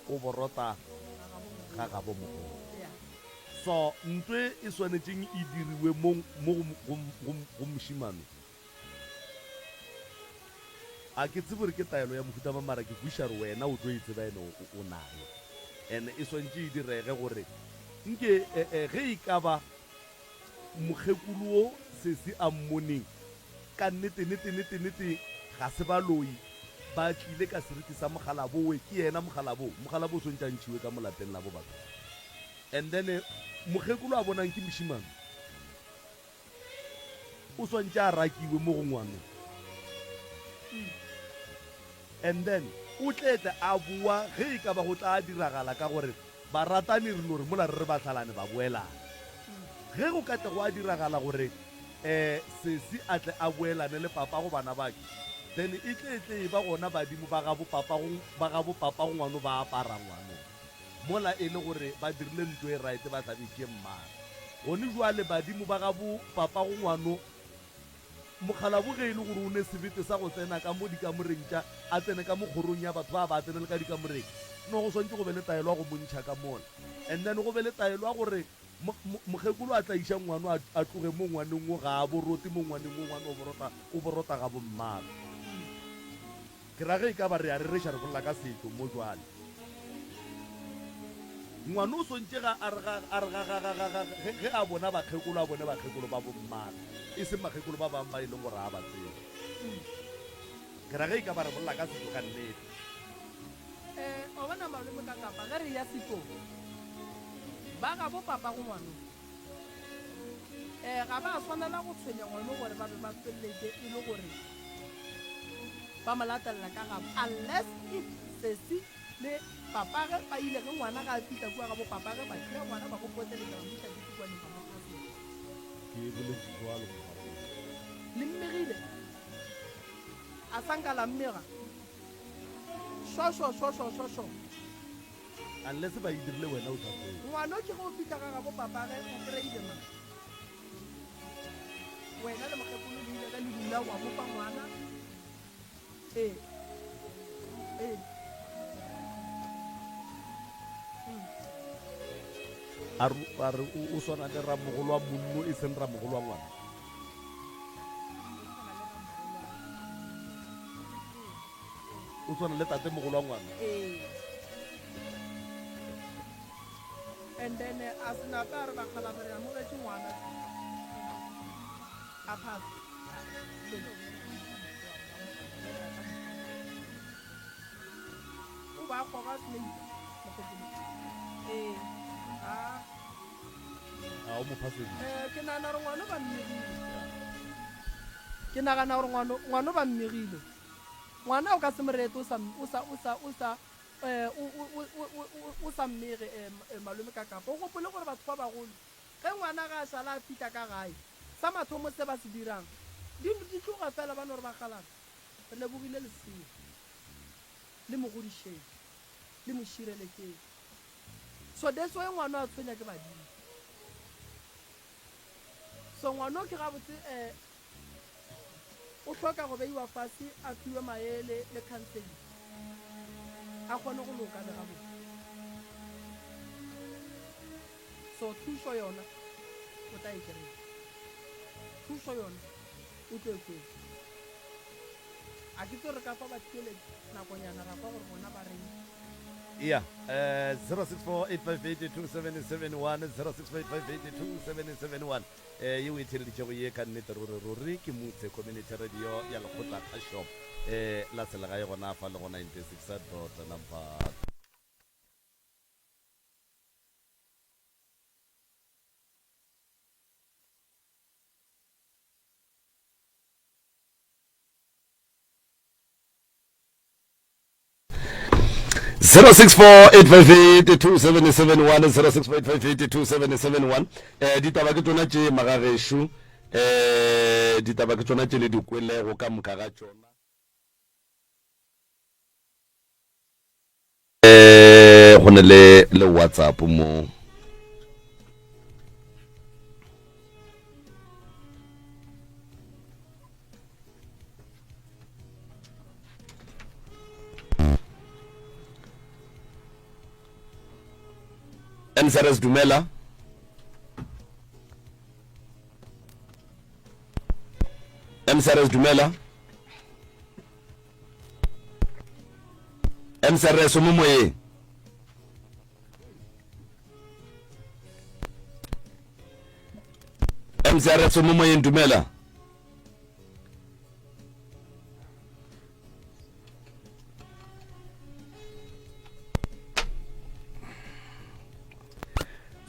o borota ga gabo mogolo. So, nto e e swanetšeng e diriwe mo, mo go, go, go, go mošemane, A ke tsebe gore ke taelo ya mohuta mang mara ke kwešiša gore wena o tlo e tseba ene o nayo. Ene e swantše e direge gore nke ge e ka ba mokgekolo wo sesi a mmoneng ka nnete nete nete nete ga se baloi ba tlile ka seriti sa mokgalabo we ke yena mokgalabo, mokgalabo o swantše a ntšhiwe ka mo lapeng la bo batho. And then mokgekolo a bonang ke mošemane. o swantše a rakiwe mo go ngwano. And then o tle tle a boa ge e ka ba go tla diragala ka gore baratani re no re mola re re ba hlalane ba boelana. Ge go ka tle gwa diragala gore um sesi a tle a boelane le papago bana bake, then e tle tle e ba gona badimo ba gabo papago ba gabo papago ngwano ba apara ngwano. Mola e le gore ba dirile nto e right ba hlabetše mmagwe. Gone jwale badimo ba gabo papago ngwano Mokgalabo ge e le gore o ne sebete sa go tsena ka mo dikamoreng tša, a tsene ka mo kgorong ya batho ba, ba tsene le ka dikamoreng. No, go swantše go be le taelo ya go mo ntšha ka mola. And then go be le taelo ya gore mo, mo, mokgekolo a tla iša ngwano a, a tloge mo ngwaneng wo, ga a borote mo ngwaneng wo, ngwana o borota, o borota ga bommagwe. Ke ra ge e ka ba re a rereša re bolela ka setšo mo jwale. Ngwana o swantše ga a re ga a re ga ga ga ga ga ge ge a bona bakgekolo a bone bakgekolo ba bommagwe e seng bakgekolo ba bang ba e leng gore a ba tsebe. Ke ra ge e ka ba re bolela ka setšo ka nnete. Eh, wa bona malome ka kapa ge re eya setšong ba gabo papago ngwano eh ga ba swanela go tshwenya ngwano gore ba be ba feleletše e le gore ba mo latelela ka gabo unless if sesi le papage ba ile ge ngwana ga a fihla kua gabo papage ba tšea ngwana ba mo poteletša ba mo iša ditikwaneng ba mo phasela. Ke boletše jwalo mogapong. Le mmegile? A sa nka la mmega? Sho sho sho sho sho sho. Unless ba e dirile wena o sa tsebe. Ngwano ke ge o fihla ga gabo papage o kry-ile mang? Wena le mokgekolo le ile ge le dula wa mo fa ngwana. Ee. Ee. Mm. A re, a re o, o swana le ramogolo wa monno e seng ramogolo wa ngwana. O swana le tatemogolo wa ngwana. Ee. And then a se nape a re bakgalabje re amogetše ngwana a phasa. O ba kgoga snake mokgekolo. Ee. A. A o mo phaseditše. Eh, ke nagana gore ngwano ba mmegile. Ke nagana gore ngwano ngwano ba mmegile. Ngwana o ka se mo rete o sa o sa o sa o sa eh, o, o, o, o, o, o sa mmege eh, eh, malome ka kapa. O gopole gore batho ba bagolo, ge ngwana ga a šala a fihla ka gae, sa mathomo se ba se dirang, di, di tloga fela ba no re bakgalabje, re lebogile lesea, le mo godišeng, le mo šireletšeng. So that's why ngwano a tshwenya ke badimo. So ngwano ke gabotse eh, O hloka go beiwa fase a fiwe maele le counseling a kgone go loka be gabotse. So thušo yona o tla e kry-a. Thušo yona o tlo e hwetša. A ke tsebe re ka fa batheeletši nakonyana ra kwa gore bona ba reng. Ea, eh, 0648582771, 0648582771. E, ye o e theeleditšego ye ka nnete ruri ruri ke Mutse Community Radio ya Lekgotla Kgašo e la selegae gona fa le go 96 dot number 0648582771 0648582771 eh ditaba ke tšona tše magagešo eh ditaba ke tšona tše le di kwelego ka moka ga tšona eh go ne le le WhatsApp mo MCRS dumela. MCRS dumela. MCRS o mo moyeng. MCRS o mo moyeng dumela.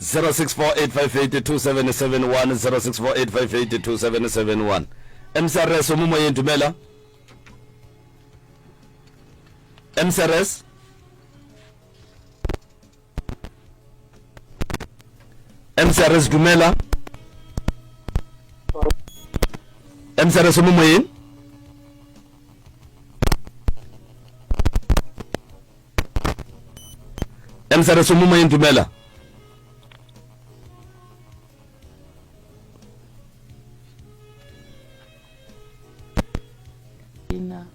0648582771 0648582771 MCRS o mo moyeng dumela MCRS MCRS dumela MCRS o mo moyeng MCRS o mo moyeng dumela Ina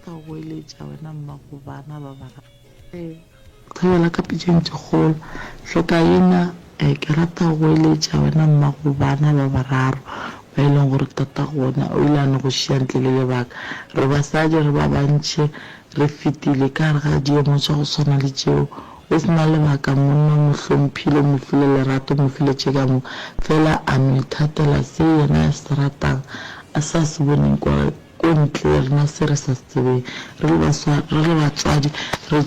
ka goeletša wena mmago bana ba bararo. Ee, thobela ka pitšeng tše kgolo. Hlokaina, Ee, ke rata go goeletša wena mmago bana ba bararo ba e leng gore tatago bona o ile a no go šia ntle le lebaka. Re basadi re ba bantši re fetile ka gare ga diemo tša go swana le tšeo. O se na lebaka monna o mo hlomphile, o mo file lerato, o mo file tše ka moka, fela a no ithatela se yena a se ratang, a sa se boneng kwa ko ntle rena se re sa se tsebeng. Re le baswa, re le batswadi re.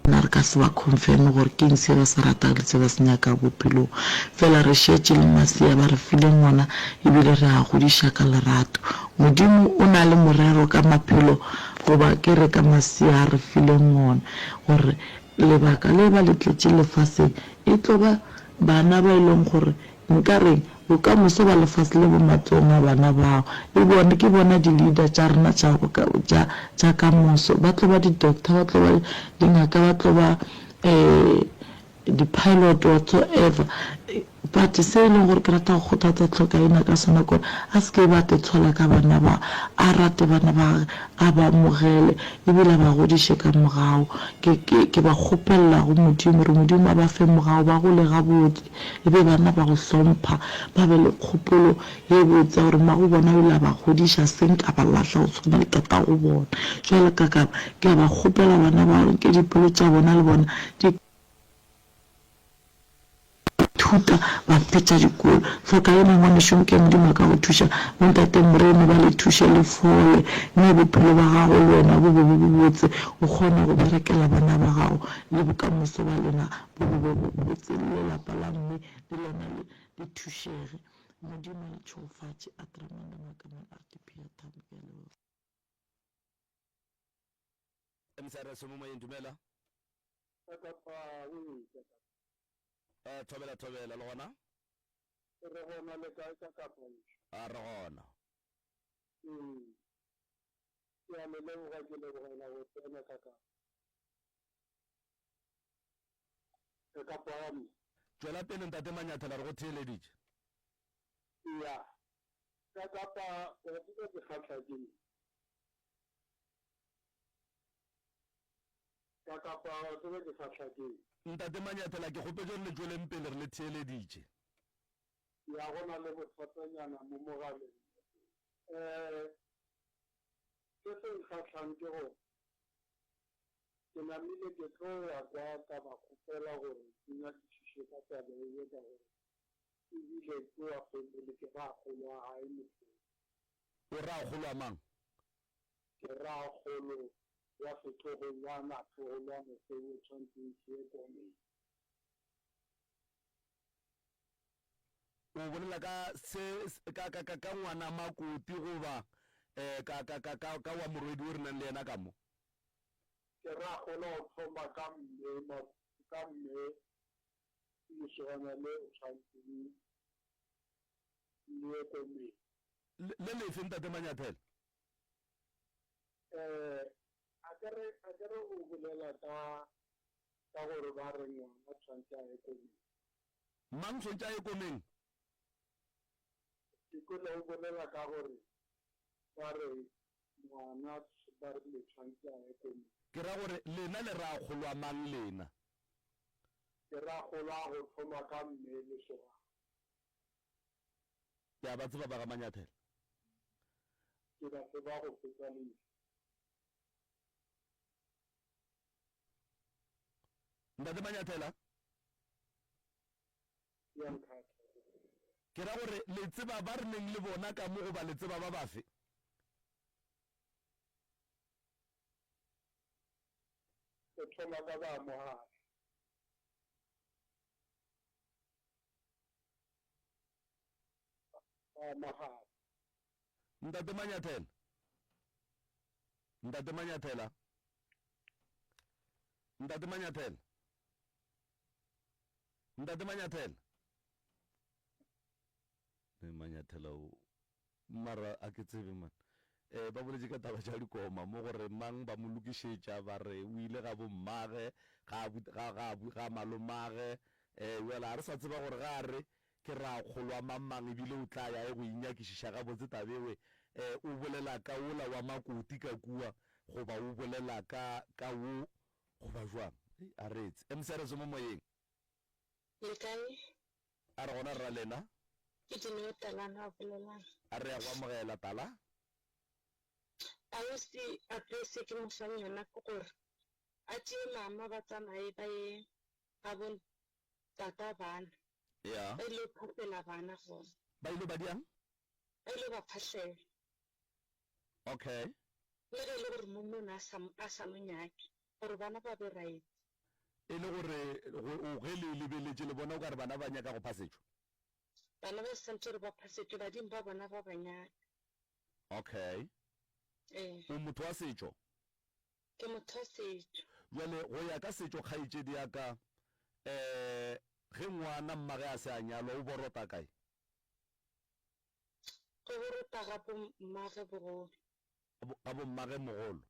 Na re ka se ba confirme gore ke eng se ba se ratago le se ba se nyakago bophelong. Fela re šetše le masea ba re fileng ona ebile re a godiša ka lerato. Modimo o na le morero ka maphelo goba ke re ka masea a re fileng ona gore lebaka le ba le tletše lefaseng e tlo ba bana ba e leng gore Nka reng? Bokamoso ba lefase le bo matsogong a bana bao. E bone, ke bona di-leader tša rena tša, tša, tša ka moso. Ba tlo ba di-doctor, ba tlo ba dingaka, ba tlo ba um di-pilot, whatsoever. But se e leng gore ke rata go kgothatsa Tlhokaina ka sona ke gore a se ke ba tetshola ka bana ba, a rate bana ba gage, a ba amogele ebile a ba godiše ka mogau. Ke, ke, ke ba kgopelela go Modimo gore Modimo a ba fe mogau, ba gole gabotse. E be bana ba go hlompha, ba be le kgopolo ye botse ya gore mmago bona o ile a ba godiša seng ka ba lahla go swana le tatago bona. Bjale ka ka ke a ba kgopela bana bao nke dipelo tša bona le bona di ithuta ba fetša dikolo. Hloka yena ngwanešu nke Modimo a ka go thuša. Bontate Moremi ba le thuše le fole mme bophelo ba gago le wena bo be bo bobotse o kgone go berekela bana ba gago le bokamoso ba lena Bo be bo botse le lelapa la mme le lona le le thušege. Modimo a le tšhegofatše. Atramanda Makamane RDP ya Thabo ke a leboga. MCRS mo moyeng dumela. Eh, thobela thobela le gona? Re gona le kae ka kapa ešo? A re gona. Ee. Ke a le leboga ke lebogela go tsena ka kapa. E ka pagama. Tšwela pele Ntate Manyathela re go theeleditše. Ya. Ka kapa wa tseba ke kgahla ke eng? Ka kapa wa tseba ke kgahla ke eng? Ntate Manyathela ke kgopetše gore le tšweleng pele re le theeleditše. Ya go na le bothatanyana mo mogaleng. Eh se se nkgahlang ke gore Ke namile ke tlo ya kwa ka ba kgopela gore ke nyakišiše ka taba ye ka gore ebile ke wa family ke rakgolo wa gae motho yo. O rakgolo wa mang? Ke rakgolo wa setlogolwana tlogolwane seo tshwantseng se ye komeng. O bolela ka se ka ka ka ka ngwana makoti goba eh ka ka ka ka ka wa morwedi o re nang le yena ka mo? Ke ra gola o thoma ka mme ka mme lesogana le o tshwantseng le ye komeng. Le lefe Ntate Manyathela? Eh, akere akere o bolela ka ka gore ba re ngwana tshwantse a ye komeng. Mang tshwantse a ye komeng? Ke kwele o bolela ka gore ba re Ngwana ba re le tshwantse a ye komeng. Ke ra gore lena le rakgolwa mang lena? Ke rakgolwa go thoma ka mme lesogana. Ke a ba tseba ba ga Manyathela. Ke ba tseba go feta leihlo. Ntate Manyathela? Ya nkgatha. Ke ra gore le tseba ba re neng le bona ka mo goba le tseba ba bafe? thoma ka ba mo gae. Ba mo gae. Ntate Manyathela. Ntate Manyathela. Ntate Manyathela. Ntate Manyathela. Ne Manyathela o mara a ke tsebe man. Eh ba boletše ka taba tša dikoma mo gore mang ba mo lokišetša ba re o ile ga bo mmage ga ga ga ga malomage eh jwale ga re sa tseba gore ga a re Ke rakgolo wa mang-mang ebile o tla ya ye go inyakišiša gabotse taba ewe. E, o bolela ka wola wa makoti ka kua, goba o bolela ka, ka wo, goba jwang? Hei, a reetse. MCRS o mo moyeng. Le kae? A re gona rra lena. Ke Dineo Talana a bolelang. A re ya go amogela, Tala. Ausi advice e ke mo fang yona ke gore a tšee mama ba tsamaye ba ye gabo tata bana. Ya. Ba ile phahlela bana gona. Ba ile ba diang? Ba ile ba phahlela. Okay. Le ge e le gore monna o ne a sa, a sa mo nyake, gore bana ba be right. E le gore go, ge le lebeletše le bona o ka re bana ba nyaka go phasetšwa? Bana ba santše gore ba phasetšwe, badimo ba bona ba ba nyaka. Okay. Ee. O motho wa setšo? Ke motho wa setšo. Bjale, go ya ka setšo, kgaetšedi ya ka, um ge ngwana mmage a se a nyalwa, o borota kae? O borota ga bo mmage bogolo. Ga bo mmage mogolo?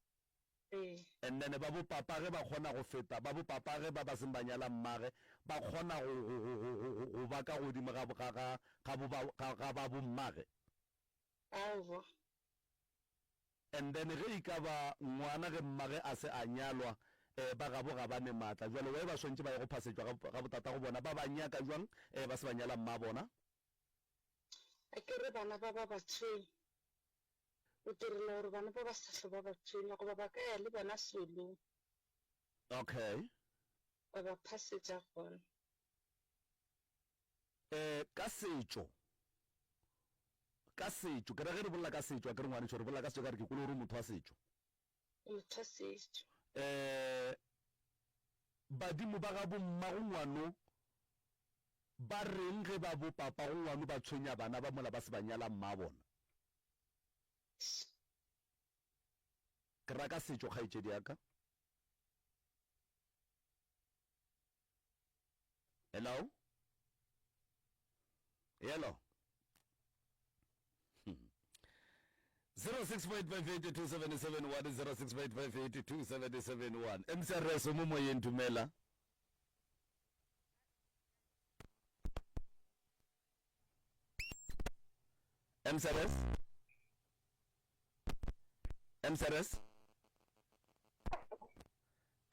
Ee. And then ba bo papage ba kgona go feta, ba bo papage ba ba seng ba nyala mmage, ba kgona go, go, go, go, go, go ba ka godimo ga, ga, ga, ga bo ba, ga, ga ba bo mmage? Aowa. And then ge e ka ba ngwana ge mmage a se a nyalwa eh ba gabo ga ba ne maatla jwale why ba swantše ba ye go phasetšwa ga ga botatago bona ba ba nyaka jwang eh ba se ba nyala mma bona? Akere bana ba ba ba tshwenya. O direla gore bana ba ba sa hlwe ba ba tshwenya goba ba ka ya le bona seolong. Okay. Ba ba phasetša gona. Eh, ka setšo, ka setšo, ke ra ge re bolela ka setšo, akere ngwanešo, re bolela ka setšo ka re ke kwele o re o motho wa setšo. Ke motho wa setšo. Eh, badimo ba ga bommago ngwano ba reng ge ba bo papago ngwano ba tshwenya bana ba mola ba se ba nyala mmabona? Ke ra ka setšo, kgaetšedi ya ka. Hello? Hello? Hmm. 0658582771 0658582771 MCRS o mo moyeng dumela MCRS MCRS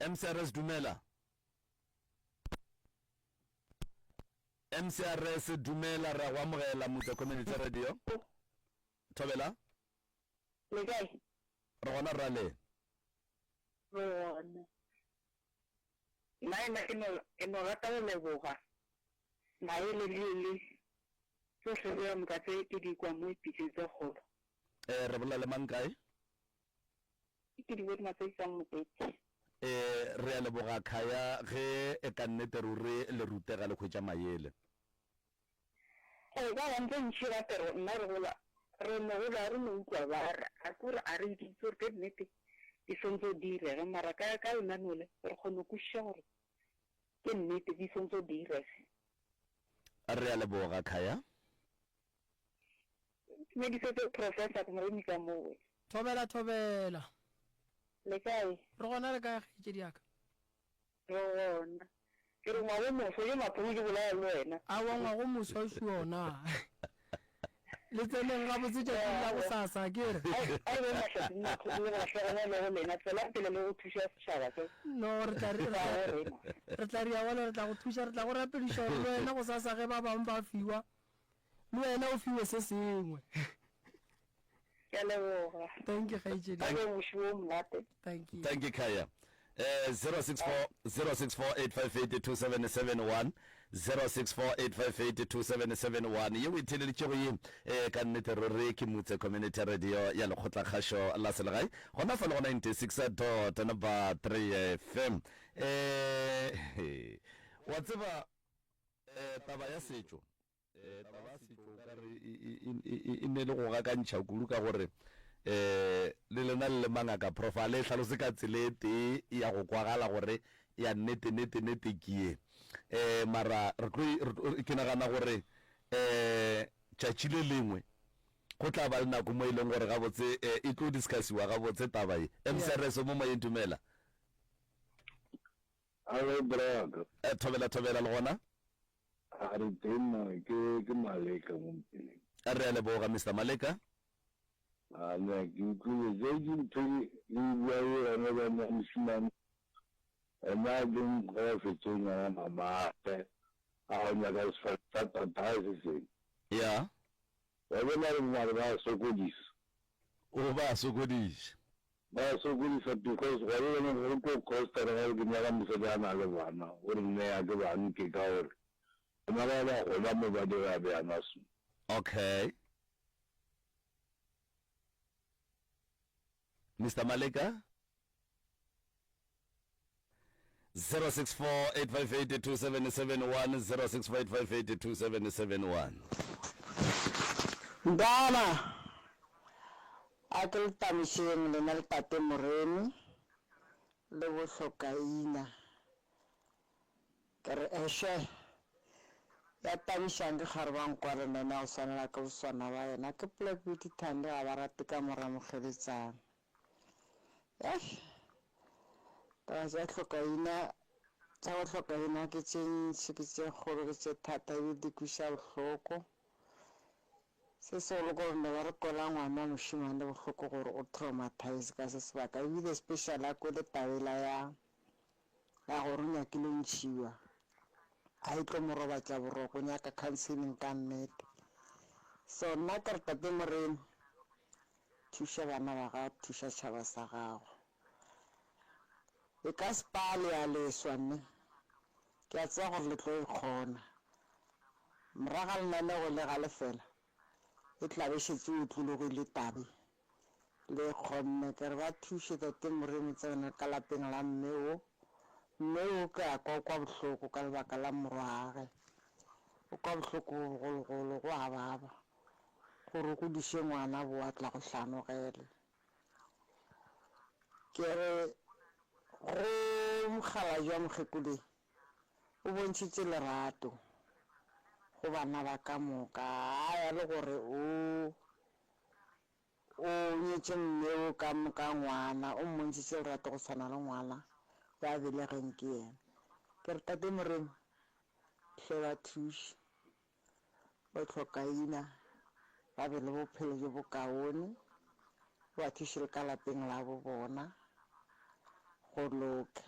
MCRS dumela MCRS dumela re a go amogela Mutla Community Radio. Thobela. Le kae? Re gona rra le. Re gona. Nna ena ke no ke no rata go leboga maele le le tsohle tse moka tse ke di kwa mo dipitseng tse kgolo. Eh re bolela le mang kae? Ke di bone matsatsi tsa mokete. Ee, re a leboga Khaya ge e ka nnete ruri le rutega le hwetša mayele. Ee, ka gobane tse ntši gape re nna re gola re no gola re no utlwa ba re a ke gore a re di itse gore ke nnete di swantse di direge mara ka ka lenaneo le re kgona go kwešiša gore ke nnete di swantse di direge. Re a leboga Khaya. Ntumedisetse Professor ke mo eme ka mowe. Thobela thobela. Le kae? Re gona le kae kgaetšedi ya ka? Re gona. Ke re ngwago moswa ke mathomo ke bolela le wena. Aowa ngwago moswa o šiona. Le tseneng gabotse tšatšing la gosasa ke re. A e be mahlatse le mahloko le mahlogonolo go lena. Tswelang pele le go thuša setšhaba se. No re tla re re tla ria wale re tla go thuša re tla go rapediša gore le wena gosasa ge ba bangwe ba fiwa Le wena o fiwe se sengwe. Ke a leboga. Thank you kgaetšedi. A be mošomo o monate. Thank you. Thank you Khaya. Eh 064 0648582771. 0648582771 ye o e theeleditšego ye eh, ka nnete ruri ke Mutse Community Radio ya Lekgotlakgašo la Selegae gona fa le go 96 dot number 3 FM. Eh, wa tseba eh, taba ya setšo Eh, taba ya setšo o ka re e, e, e, e, e ne le go gakantšha kudu ka gore eh le lena le le mangaka prof a le e hlalose ka tsela e tee ya go kwagala gore ya nnete nete nete ke ye eh mara re tlo e- re tlo- ke nagana gore eh tšatši le lengwe go tla ba le nako mo e leng gore gabotse eh, e tlo discussiwa gabotse taba ye mcrs o mo moyeng dumela Hello brother. Eh, thobela thobela le gona A re teng mo, ke, ke Maleka mo Mpeleng. Re a leboga, Mister Maleka. A ne ke utlwile je ke ntho e le e bua e yone ba nna mosimane ena a leng ge a fetše o nyala mamagwe a go nyaka sefane sa tatae se sengwe. Ya. Wa bona re mare ba sokodisa. O ba sokodiša. Ba sokodisa because gona bjale go tlo costa re gare ke nyala mosadi a na le bana gore nne ya ke ba nke ka gore bana ba ba gola mo ba dira bjana so. Okay. Mister Maleka? 0648582771 0648582771. Bana, a ke le tamišeng lena le tate Moremi le bohlokaina. Ke re, Ešwe, ya tamišang ke kgareba nkwale nene ya go swanela ke boswana ba yena. Ke Black Beauty Thandi ga ba rate ka mora mokgeletsana. Eish, taba tša hlokaina, tša go hlokaina ke tše ntši, ke tše kgolo, ke tše thata ebile di kweša bohloko. Se segolo ke gore ne ba re kwela ngwana wa mošemane bohloko gore o traumatized ka se sebaka ebile especially a kwele taba ela ya ya gore o nyakile o ntšhiwa, a e tlo mo robatša boroko, o nyaka counseling ka nnete. So nna ke re Tate Moremi, Thuša bana ba gago, thuša tšhaba sa gago. E ka se pale ya leswa mme ke a tseba gore le tlo e kgona. Morago ga lenanego le ga le fela, e tla be e šetše e otlologile tabe. Le e kgonne. Ke re ba thuše Tate Moremi tsena ka lapeng la mme wo. Mme wo ke a kwa o kwa bohloko ka lebaka la morwa'gwe. O kwa bohloko bo bogologolo, go a baba. Gore o godiše ngwana bo a tla go hlanogele. Ke re go mokgalabje wa mokgekolo o bontšhitše lerato go bana ba ka moka, a ya le gore o o nyetše mme o ka moka ngwana, o mmontšhitše lerato go swana le ngwana ya belegweng ke yena. Ke re Tate Moremi hle ba thuše. Ba hlokaina, ba be le bophelo bjo bokaone, o ba thuše le ka lapeng la bo bona go loke.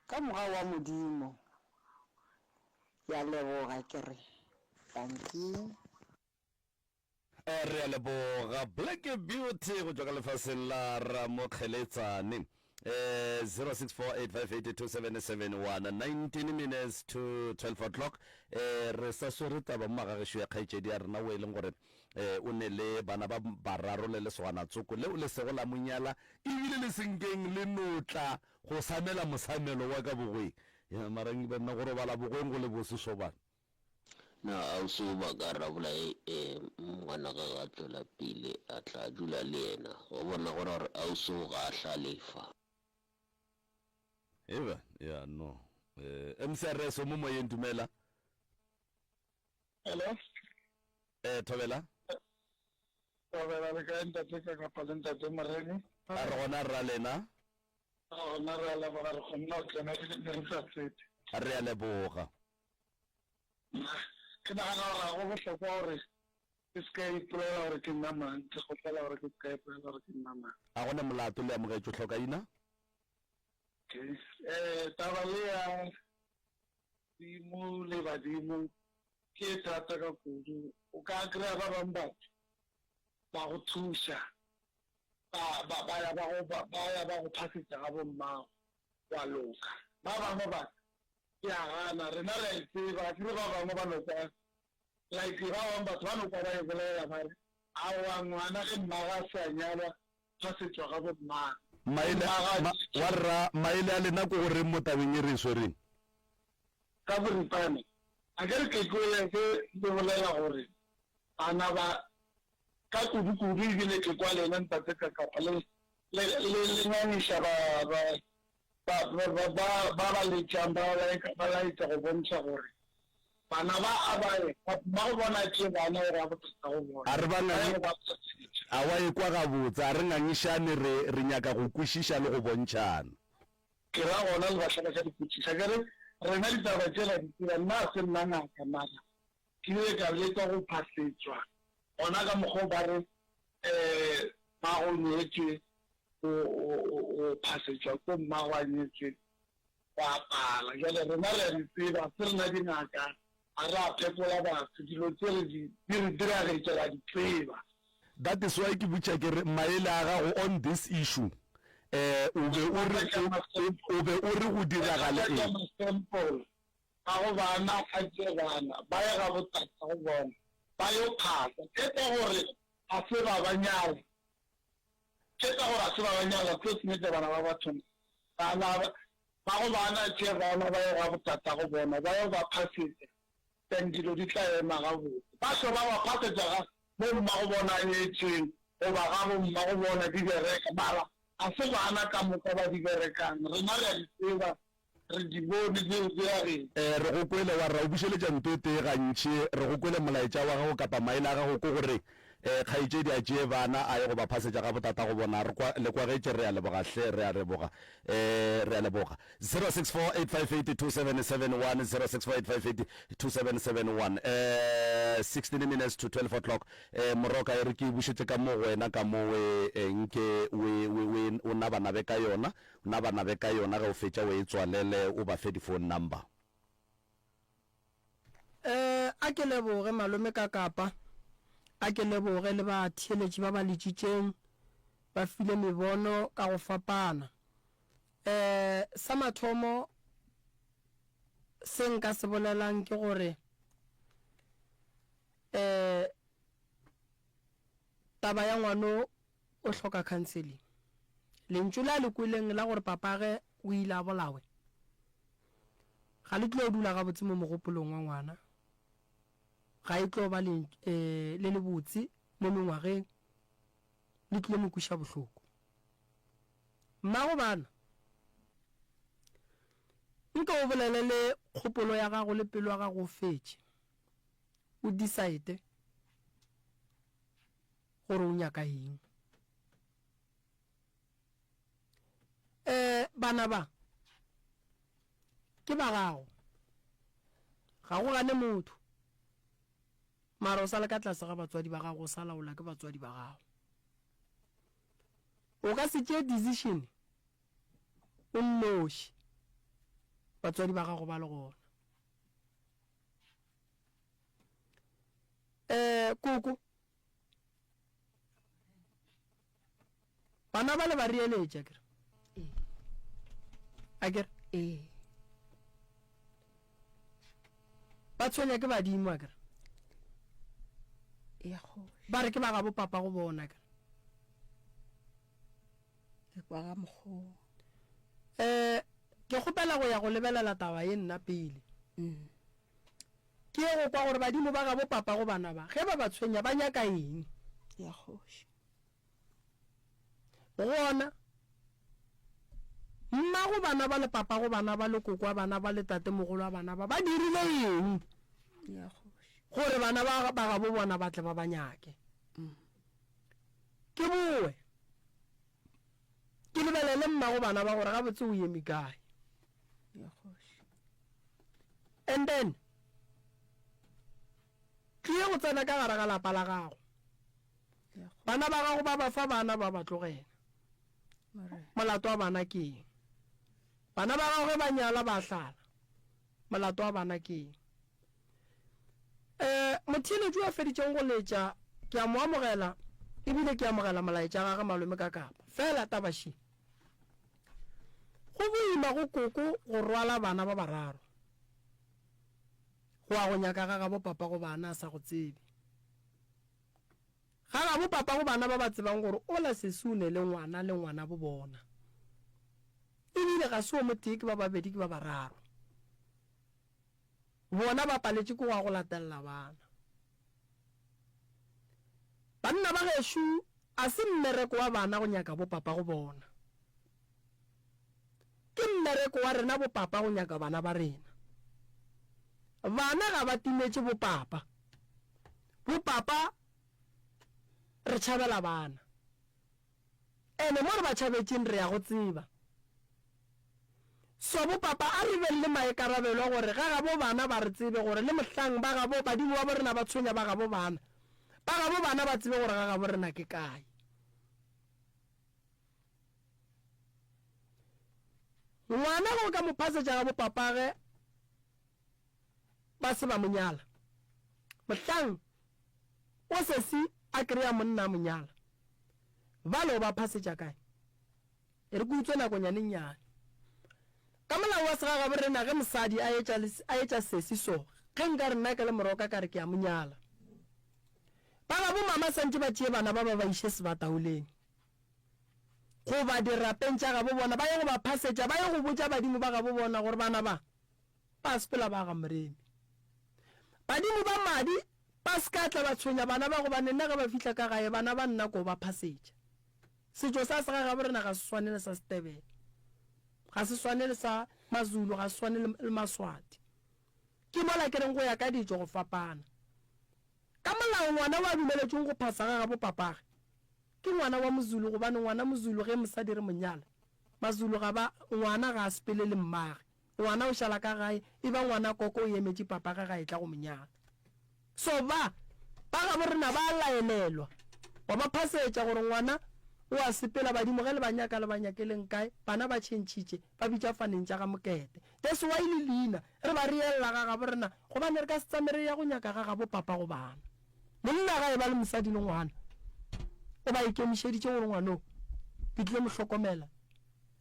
Ka mogau wa Modimo, ke a leboga ke re dankie. Re a leboga Black Beauty go tšwa ka lefaseng la Ramokgeletsane. Eh, 0648582771 19 minutes to 12 o'clock. Eh, re sa swere taba mo magagešo ya kgaetšedi ya rena o e leng gore eh, o ne le bana ba bararo le lesogana tsoko leo le sego la monyala ebile le senkeng le no tla go samela mosamelo wa ka bogweng. Ya, mara banna go robala bogweng go le bose sobana. Na ausi o ba ka rabola e ngwana ge a tšwela pele a tla dula le yena? Wa bona go ra gore ausi o ga a hlalefa. Eba ya no. Eh, MCRS o mo moyeng dumela. Hello. Eh, thobela. Thobela le kae ntate ka kapa le ntate Moremi? A re gona rra lena. Re gona re a leboga re kgonne go tsena ebile ne re sa tsebe. Re a leboga. Ke nagana gore ga go bohlokwa gore ke se ka ipolela gore ke nna mang, ke kgopela gore ke se ka ipolela gore ke nna mang. A go na molato le amogetšwe hlokaina? Okay. Eh, taba ye ya dimo le badimo ke e thata ka kudu. O ka kry-a ba bangwe batho ba go thuša, ba, ba, ba ya ba go, ba, ba ya ba go phasetša ga bommago, wa loka. Ba bangwe batho. Ke a gana, rena re a e tseba, akere ba bangwe ba no kwa, like ba bangwe batho ba no kwa ba e bolela ba re, aowa ngwana ge mmagwe a se a nyalwa, ga se tšwa ga bo mmagwe. Maele, Mmagwe a ma, wa rra, maele a lena ke go reng mo tabeng e re e swereng? Ka boripana, akere ke kwele ge le bolela gore bana ba, ka kudu-kudu ebile ke kwa lena Ntate Kakapa le, le, le, le ngangiša ba, ba, Ba, ba, ba, ba, ba ba letšang ba laetša, ba laetša go bontšha gore bana ba a ba ye, ba go bona tše bana o ra botatago bona, A re ba ba ye ngangi, go ba phatsetša. a wa ekwa gabotse, a re ngangišane, re, re nyaka go kwešiša le go bontšhana. Ke ra gona le ba hlaba ka dipotšišo. Akere rena ditaba tše ra di tseba, nna ga se nna ngaka mara ke ile ka leka go phatsetšwa gona ka mokgwa o ba re um mmago o nyetšwe o, o, o, o phasetšwa ko mmago a nyetšwe, go a pala. Bjale rena re a di tseba, se rena dingaka, ga re a phekola batho, dilo tše re di, di re diragetše ra di tseba. That is why ke botša ke re maele a gago on this issue eh o be o re o, o be o re go diragale Ka eng? ma-sample a go bana a tše bana ba ye ga botatago bona ba yo phasa. Ke ka gore ga se ba ba nyala. Ke ka gore a se ba ba nyala tlo senyetša bana ba batho na? Bana ba go bana tše bana ba ye ga botatago bona ba yo ba phasetša then dilo di tla ema gabotse. Ba hlwe ba ba phasetša ga bo mmago bona a nyetšeng goba ga bo mmago bona di bereka mara ga se bana ka moka ba di berekang rena re a di tseba Re di bone di re diragetše. Ee, re go kwele, wa re ra o bušeletša nto e tee gantši. Re go kwele molaetša wa gago kapa maele a gago ke gore, Ee, kgaetšedi a tšee bana a ye go ba phasetša ga botatago bona. Re kwa, le kwagetše, re a leboga hle, re a reboga. Ee, re a leboga. 0648582771, 0648582771. Ee, 16 minutes to 12 o'clock. Ee, Moroka, e re ke e bušetše ka mo go wena ka mo we, e, nke we, we, we, o nabanabe ka yona. Nabanabe ka yona ge o fetša o e tswalele o ba fe di phone number. Eh, a ke leboge malome ka kapa, a ke leboge le batheeletši ba ba letšitšeng, ba file mebono ka go fapana. Eh, sa mathomo se nka se bolelang ke gore eh taba ya ngwano o hloka counseling. Lentšu le a le kweleng la gore papage o ile a bolawe ga le tlo dula gabotse mo mogopolong wa ngwana, ga e tlo ba le, eh, le lebotse mo mengwageng, le tlilo mo kweša bohloko. Mmago bana, nke o bolele le kgopolo ya gago le pelo ya gago o fetše, o decide gore o nyaka eng. Um bana ba ke ba gago, ga go gane motho, mara o sa le ka tlase ga batswadi ba gago, o sa laola ke batswadi ba gago. O ka se tšee decision o nnoši batswadi ba gago ba le gona. Um koko Bana ba le ba reeletša kere. Ee. A kere? Ee. Ba tshwenya ke badimo a kere. Ya kgoši. Ba re ke ba gabo papa go bona kere. Ke kwa ga mokgwa. Eh, ke kgopela go ya go lebelela taba ye nna pele. Mm. Ke ye go kwa gore badimo ba gabo papa go bana ba, ge ba ba tshwenya, ba nyaka eng. Ya kgoši. Gona, mmago bana ba le papago bana ba le koko wa bana ba le tatemogolo wa bana ba, ba dirile eng Ya kgoši. gore bana ba ba gabo bona ba tle ba ba nyake? Ke bowe ke lebelele mmago bana ba gore gabotse o eme kae. Ya kgoši. And then tlie go tsena ka gare ga lapa la gago. Bana ba gago ba ba fa bana ba ba tlogela. Molato wa bana ke eng? Bana ba gago ge ba nyala ba hlala. Molato wa bana ke eng? Eh, motheeletši wa feditšeng go letša ke a mo amogela ebile ke amogela molaetša gage malome ka kapa. Fela taba še. Go boima go koko go rwala bana ba bararo. Go a go nyaka ga gabo papa go bana a sa go tsebe. Ga gabo papa go bana ba ba tsebang gore ola sesi o ne le ngwana le ngwana bo bona. Ebile ga se o motee ke ba babedi ke ba bararo. Bona ba paletše ke go ya go latelela bana. Banna ba gešo a se mmereko wa bana go nyaka bo papa go bona. Ke mmereko wa rena bo papa go nyaka bana ba rena. Bana ga ba timetše bo papa. Bo papa re tšhabela bana. Ene mo re ba tšhabetšeng re ya go tseba. So bo papa a re beng le maekarabelo a gore ga gabo bana ba re tsebe gore le mohlang ba gabo badimo ba bo rena ba tshwenya ba gabo bana, ba gabo bana ba tsebe gore ga gabo rena ke kae. Ngwana ge o ka mo phasetša ga bo papage ba se ba mo nyala, mohlang o sesi a kry-a monna a mo nyala, bale o ba phasetša kae? E re ke utswe nakonyane nnyane. Ka molao wa segagabo rena ge mosadi a etša, a etša sesi so, ge nka re nna ke le moroka ka re ke a mo nyala. Ba gabo mama santše ba tšee bana ba ba ba iše sebataoleng goba dirapeng tša gabo bona ba ye go ba phasetša, ba ye go botša badimo ba gabo bona gore bana ba ba sepela ba ga Moremi. Badimo ba madi ba se ka tla ba tshwenya bana ba gobane nna ge ba fihla ka gae bana ba nna ko ba phasetša. Setšo sa segagabo rena ga se swane le sa Setebele, ga se swane le sa Mazulu, ga se swane le Maswati. Ke mola ke reng go ya ka ditšo go fapana. Ka molao ngwana o a dumeletšweng go phasa ga gabo papage ke ngwana wa Mozulu gobane ngwana Mozulu ge mosadi re mo nyala, Mazulu ga ba, ngwana ga a sepele le mmage. Ngwana o šala ka gae, e ba ngwana koko o emetše papage ga etla go mo nyala. So ba, ba gabo rena ba a laelelwa, wa ba phasetša gore ngwana o a sepela, badimo ge le ba nyaka le ba nyakeleng kae, bana ba tšhentšhitše, ba bitša faneng tša ga Mokete. That's why le leina re ba reella ga gabo rena, gobane re ka se tsame re ya go nyaka ga gabo papa go bana. Monna ga e ba le mosadi le ngwana, o ba ikemišeditše gore ngwano ke tlile mo hlokomela,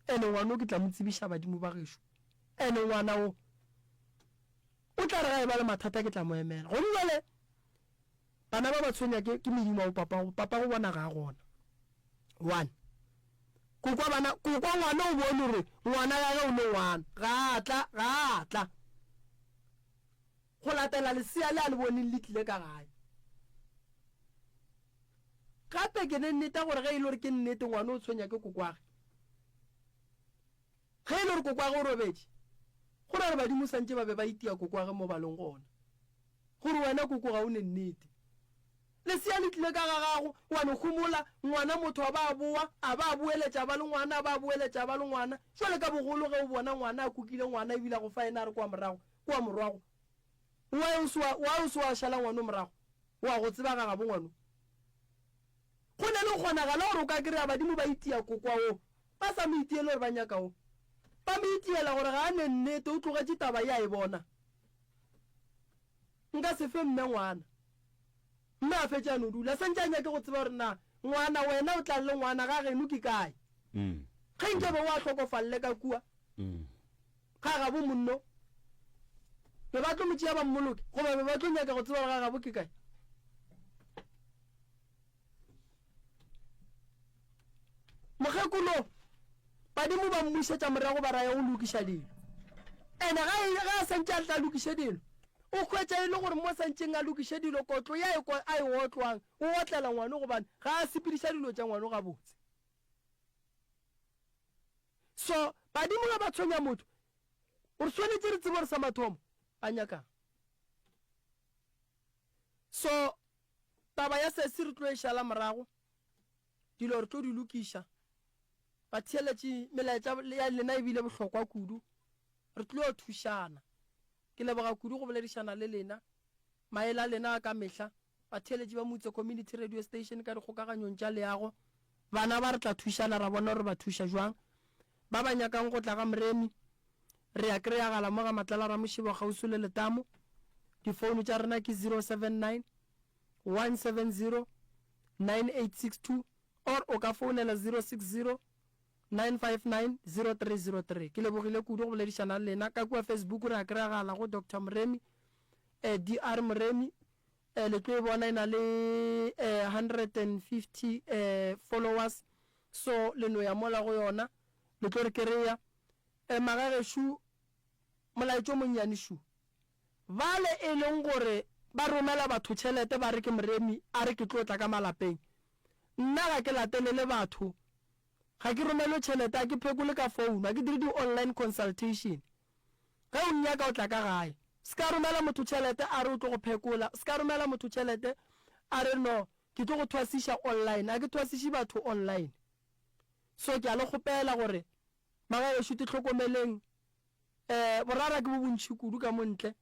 Ene ngwana o ke tla mo tsebiša badimo ba gešo. Ene ngwana o o tla re ga e ba le mathata ke tla mo emela. Gone jwale bana ba ba tshwenya ke ke medimo ya bo papago, papago bona ga a gona. One. Kokwa bana, kokwa ngwana o bone gore ngwana ya ge o ne ngwana, ga a tla, ga a tla. Go latela lesea le a le boneng le tlile ka gae. Gape ke ne nneta gore ge e le gore ke nnete ngwana o tshwenya ke kokwage. Ge e le gore kokwage o robetše, go ra gore badimo santše ba be ba itia kokwage mo ba leng gona. Gore wena koko ga o ne nnete. Lesea le tlile ka ga gago, wa no homola, ngwana motho a ba a boa, a ba a boeletša a ba le ngwana, a ba a boeletša a ba le ngwana. Jwale ka bogolo ge o bona ngwana a kukile ngwana ebile a go fa yena a re kwa morago, kua morwago, why o se wa, why o se wa šala ngwano morago? O a go tseba ga gabo ngwano. Go ne le kgonagalo gore o ka kry-a badimo ba itia kokwa wo, ba sa mo itiele gore ba nyaka wo. Ba mo itiela gore ga a ne nnete, o tlogetše taba ye a e bona. Nka se fe mme ngwana. Mme a fetše a no dula, santše a nyake go tseba gore na ngwana wena o tla le ngwana ga geno ke kae. Ge nke be o a hlokofalle ka kua ga gabo monno, be ba tlo mo tšea ba mmoloke goba be ba tlo nyaka go tseba gore ga gabo ke kae? Mokgekolo, badimo ba mmušetša morago ba raya go lokiša dilo. Ene ga e, ga a santše a tla lokiše dilo, o hwetša e le gore mo santšeng a lokiše dilo, kotlo ya e, a e otlwang, o otlela ngwano gobane ga a sepediša dilo tša ngwano gabotse. So, badimo ge ba tshwenya motho, re swanetše re tsebe gore sa mathomo ba nyakang. So, taba ya sesi re tlo e šala morago, dilo re tlo di lokiša. Batheeletši, melaetša ya lena e bile bohlokwa kudu, re tlo thušana. Ke leboga kudu go boledišana le lena, maele a lena a ka mehla. Batheeletši ba Mutse Community Radio Station ka dikgokaganyong tša leago, bana ba re tla thušana ra bona gore re ba thuša jwang. Ba ba nyakang go tla ga Moremi, re ya kreyagala mo ga Matlala Ramošebo kgauswi le letamo. Difounu tša rena ke 079 170 9862 or o ka founela 060 959 0303. Ke lebogile kudu go boledišana le lena. Ka kua Facebook re a kreyagala go Doctor Moremi. eh, DR Moremi. Eh, le tlo e bona e na le eh, 150 eh, followers. So le no ya mola go yona, le tlo re kereya. Eh, magagešo, molaetša o monnyane šu. Bale e leng gore ba romela batho tšhelete ba re ke Moremi a re ke tlo tla ka malapeng. Nna ga ke latelele batho, ga ke romelwe tšhelete, ga ke phekole ka phone, ga ke dire di online consultation. Ge o nnyaka o tla ka gae. Se ka romela motho tšhelete a re o tlo go phekola, se ka romela motho tšhelete a re no ke tlo go thwasiša online, ga ke thwasiše batho online. So ke a le kgopela gore magagešo te hlokomeleng, eh borara ke bo bontši kudu ka mo ntle,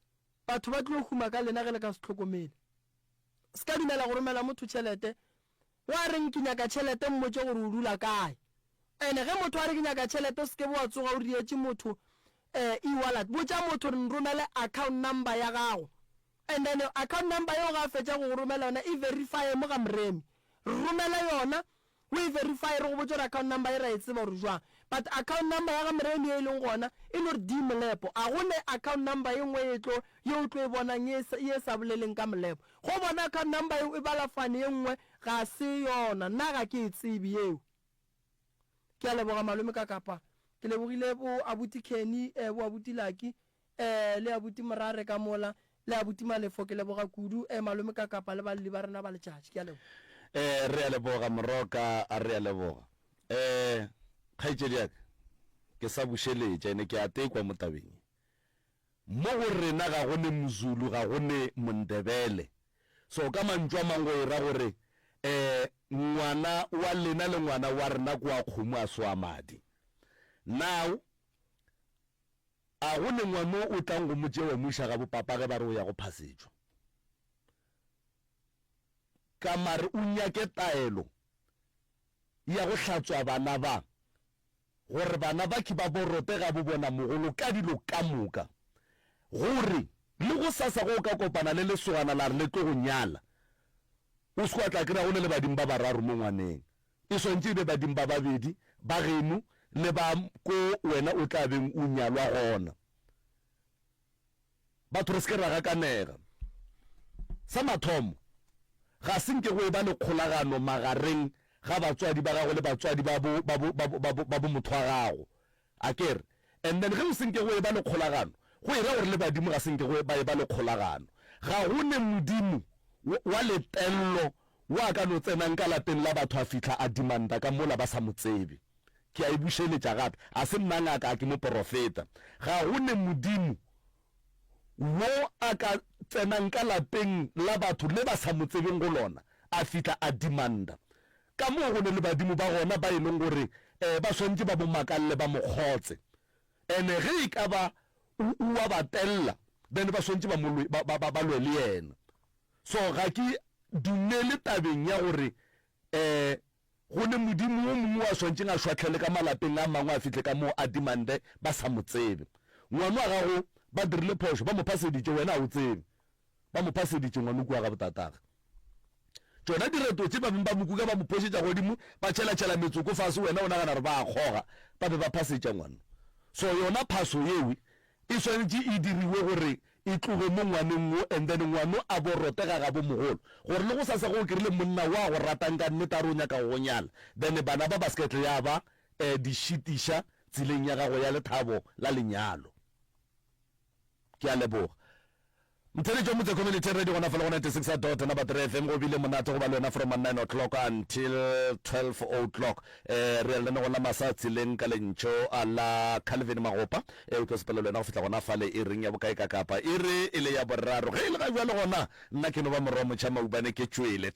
batho ba tlo huma ka lena ge le ka se hlokomele. Se ka dumela go romela motho tšhelete wa reng ke nyaka tšhelete mmotše gore o dula kae. Ene ge motho a re ke nyaka tšhelete o se ke be wa tsoga o rietše motho eh e-wallet. Botša motho gore nromele account number ya gago and then account number yeo ga a fetša go go romela yona e verifye mo ga Moremi. Re romele yona O e verifye re go botše gore account number ye ra e tseba gore jwang. But account number ya ga Moremi ye e leng gona e no re D Molepo. A go ne account number ye nngwe ye tlo ye o tlo e bonang ye ye sa boleleng ka Molepo. Go bona account number yeo e bala fane ye nngwe ga se yona. Nna ga ke e tsebe yeo. Ke a leboga malome ka kapa. Ke lebogile bo abuti Kenny, eh, bo abuti Lucky. Eh, le abuti Morare ka mola, le abuti Malefo, ke leboga kudu, eh, malome Kakapa le balli ba rena ba letšatši. Ke a leboga. Eh, re a leboga, Moroka, a re a leboga. Eh, kgaetšedi ya ka, ke sa bušeletša, ene ke a tekwa mo tabeng ye. Mo go rena ga go ne Mozulu, ga go ne Mondebele. So ka mantšu a mang go e ra gore, eh, ngwana wa lena le ngwana wa rena ke wa kgomo a se wa madi. Now, A go ne ngwano o tlang go mo tšea wa mo iša ga bopapa ge ba re o ya go phasetšwa? Ka mare o nyake taelo ya go hlatswa bana ba, gore bana ba ke ba borote ga bo bona mogolo ka dilo ka moka, gore le gosasa ge o ka kopana le lesogana la re le tlo go nyala, o se ke wa tla kry-a go ne le badimo ba bararo mo ngwaneng. E swantše e be badimo ba babedi, ba geno le ba ko wena o tla beng o nyalwa gona. Batho re se ke ra gakanega. Sa mathomo, ga se nke go eba le kgolagano magareng ga batswadi ba gago le batswadi ba bo, ba bo, ba bo, ba bo, ba bo motho wa gago. A ke re? And then ge go se nke go eba le kgolagano, go e ra gore le badimo ga se nke go ba eba le kgolagano. Ga go ne modimo wa, wa letello wa ka no tsenang ka lapeng la batho a fihla a demanda ka mola ba sa mo tsebe. Ke a e bušeletša gape, a se nna ngaka, a ke moporofeta. Ga go ne modimo wo a ka tsenang ka lapeng la batho le ba sa mo tsebeng go lona, a fihla a demanda. Ka moo go ne le badimo ba gona ba e leng gore um ba swantše ba mo makalle ba mo kgotse. Ene ge e ka ba o, o wa ba tella, then ba swantše ba mo lwe, ba, ba, ba, ba lwe le yena. So ga ke dumele tabeng ya gore um go ne modimo wo mongwe wa swantšeng a šwahlele ka malapeng a mangwe a fihle ka moo a demande ba sa mo tsebe. Ngwano wa gago ba dirile phošo, ba mo phaseditše, wena ga o tsebe. Ba mo phaseditše ngwano kua ga botatagwe. Tšona direto tše ba beng ba mo kuka ba mo phošetša godimo, ba tšhelatšhela metsoko fase, wena o nagana gore ba a kgoga, ba be ba phasetša ngwano. So yona phaso yewe e swanetše e diriwe gore e tloge mo ngwaneng wo and then ngwano a bo rote ga gabo mogolo gore le gosasa ge o kerile monna wo a go ratang ka nnete a re o nyaka go go nyala then bana ba ba se ke ya ba di šitiša tseleng ya gago ya lethabo la lenyalo. Ke a leboga. Mtheletši wa Motse Community Radio gona fa le go 96 dot number 3 FM go bile monate go ba le wena from 9 o'clock until 12 o'clock. Eh re ya lenanegong la masa tseleng ka lentšo la Calvin Magopa eh o tlo sepela le wena go fihla gona fale e reng ya bokae ka kapa e re e le ya boraro ge e le ga bjalo gona nna ke no ba morwa motšha maubane ke tšwele.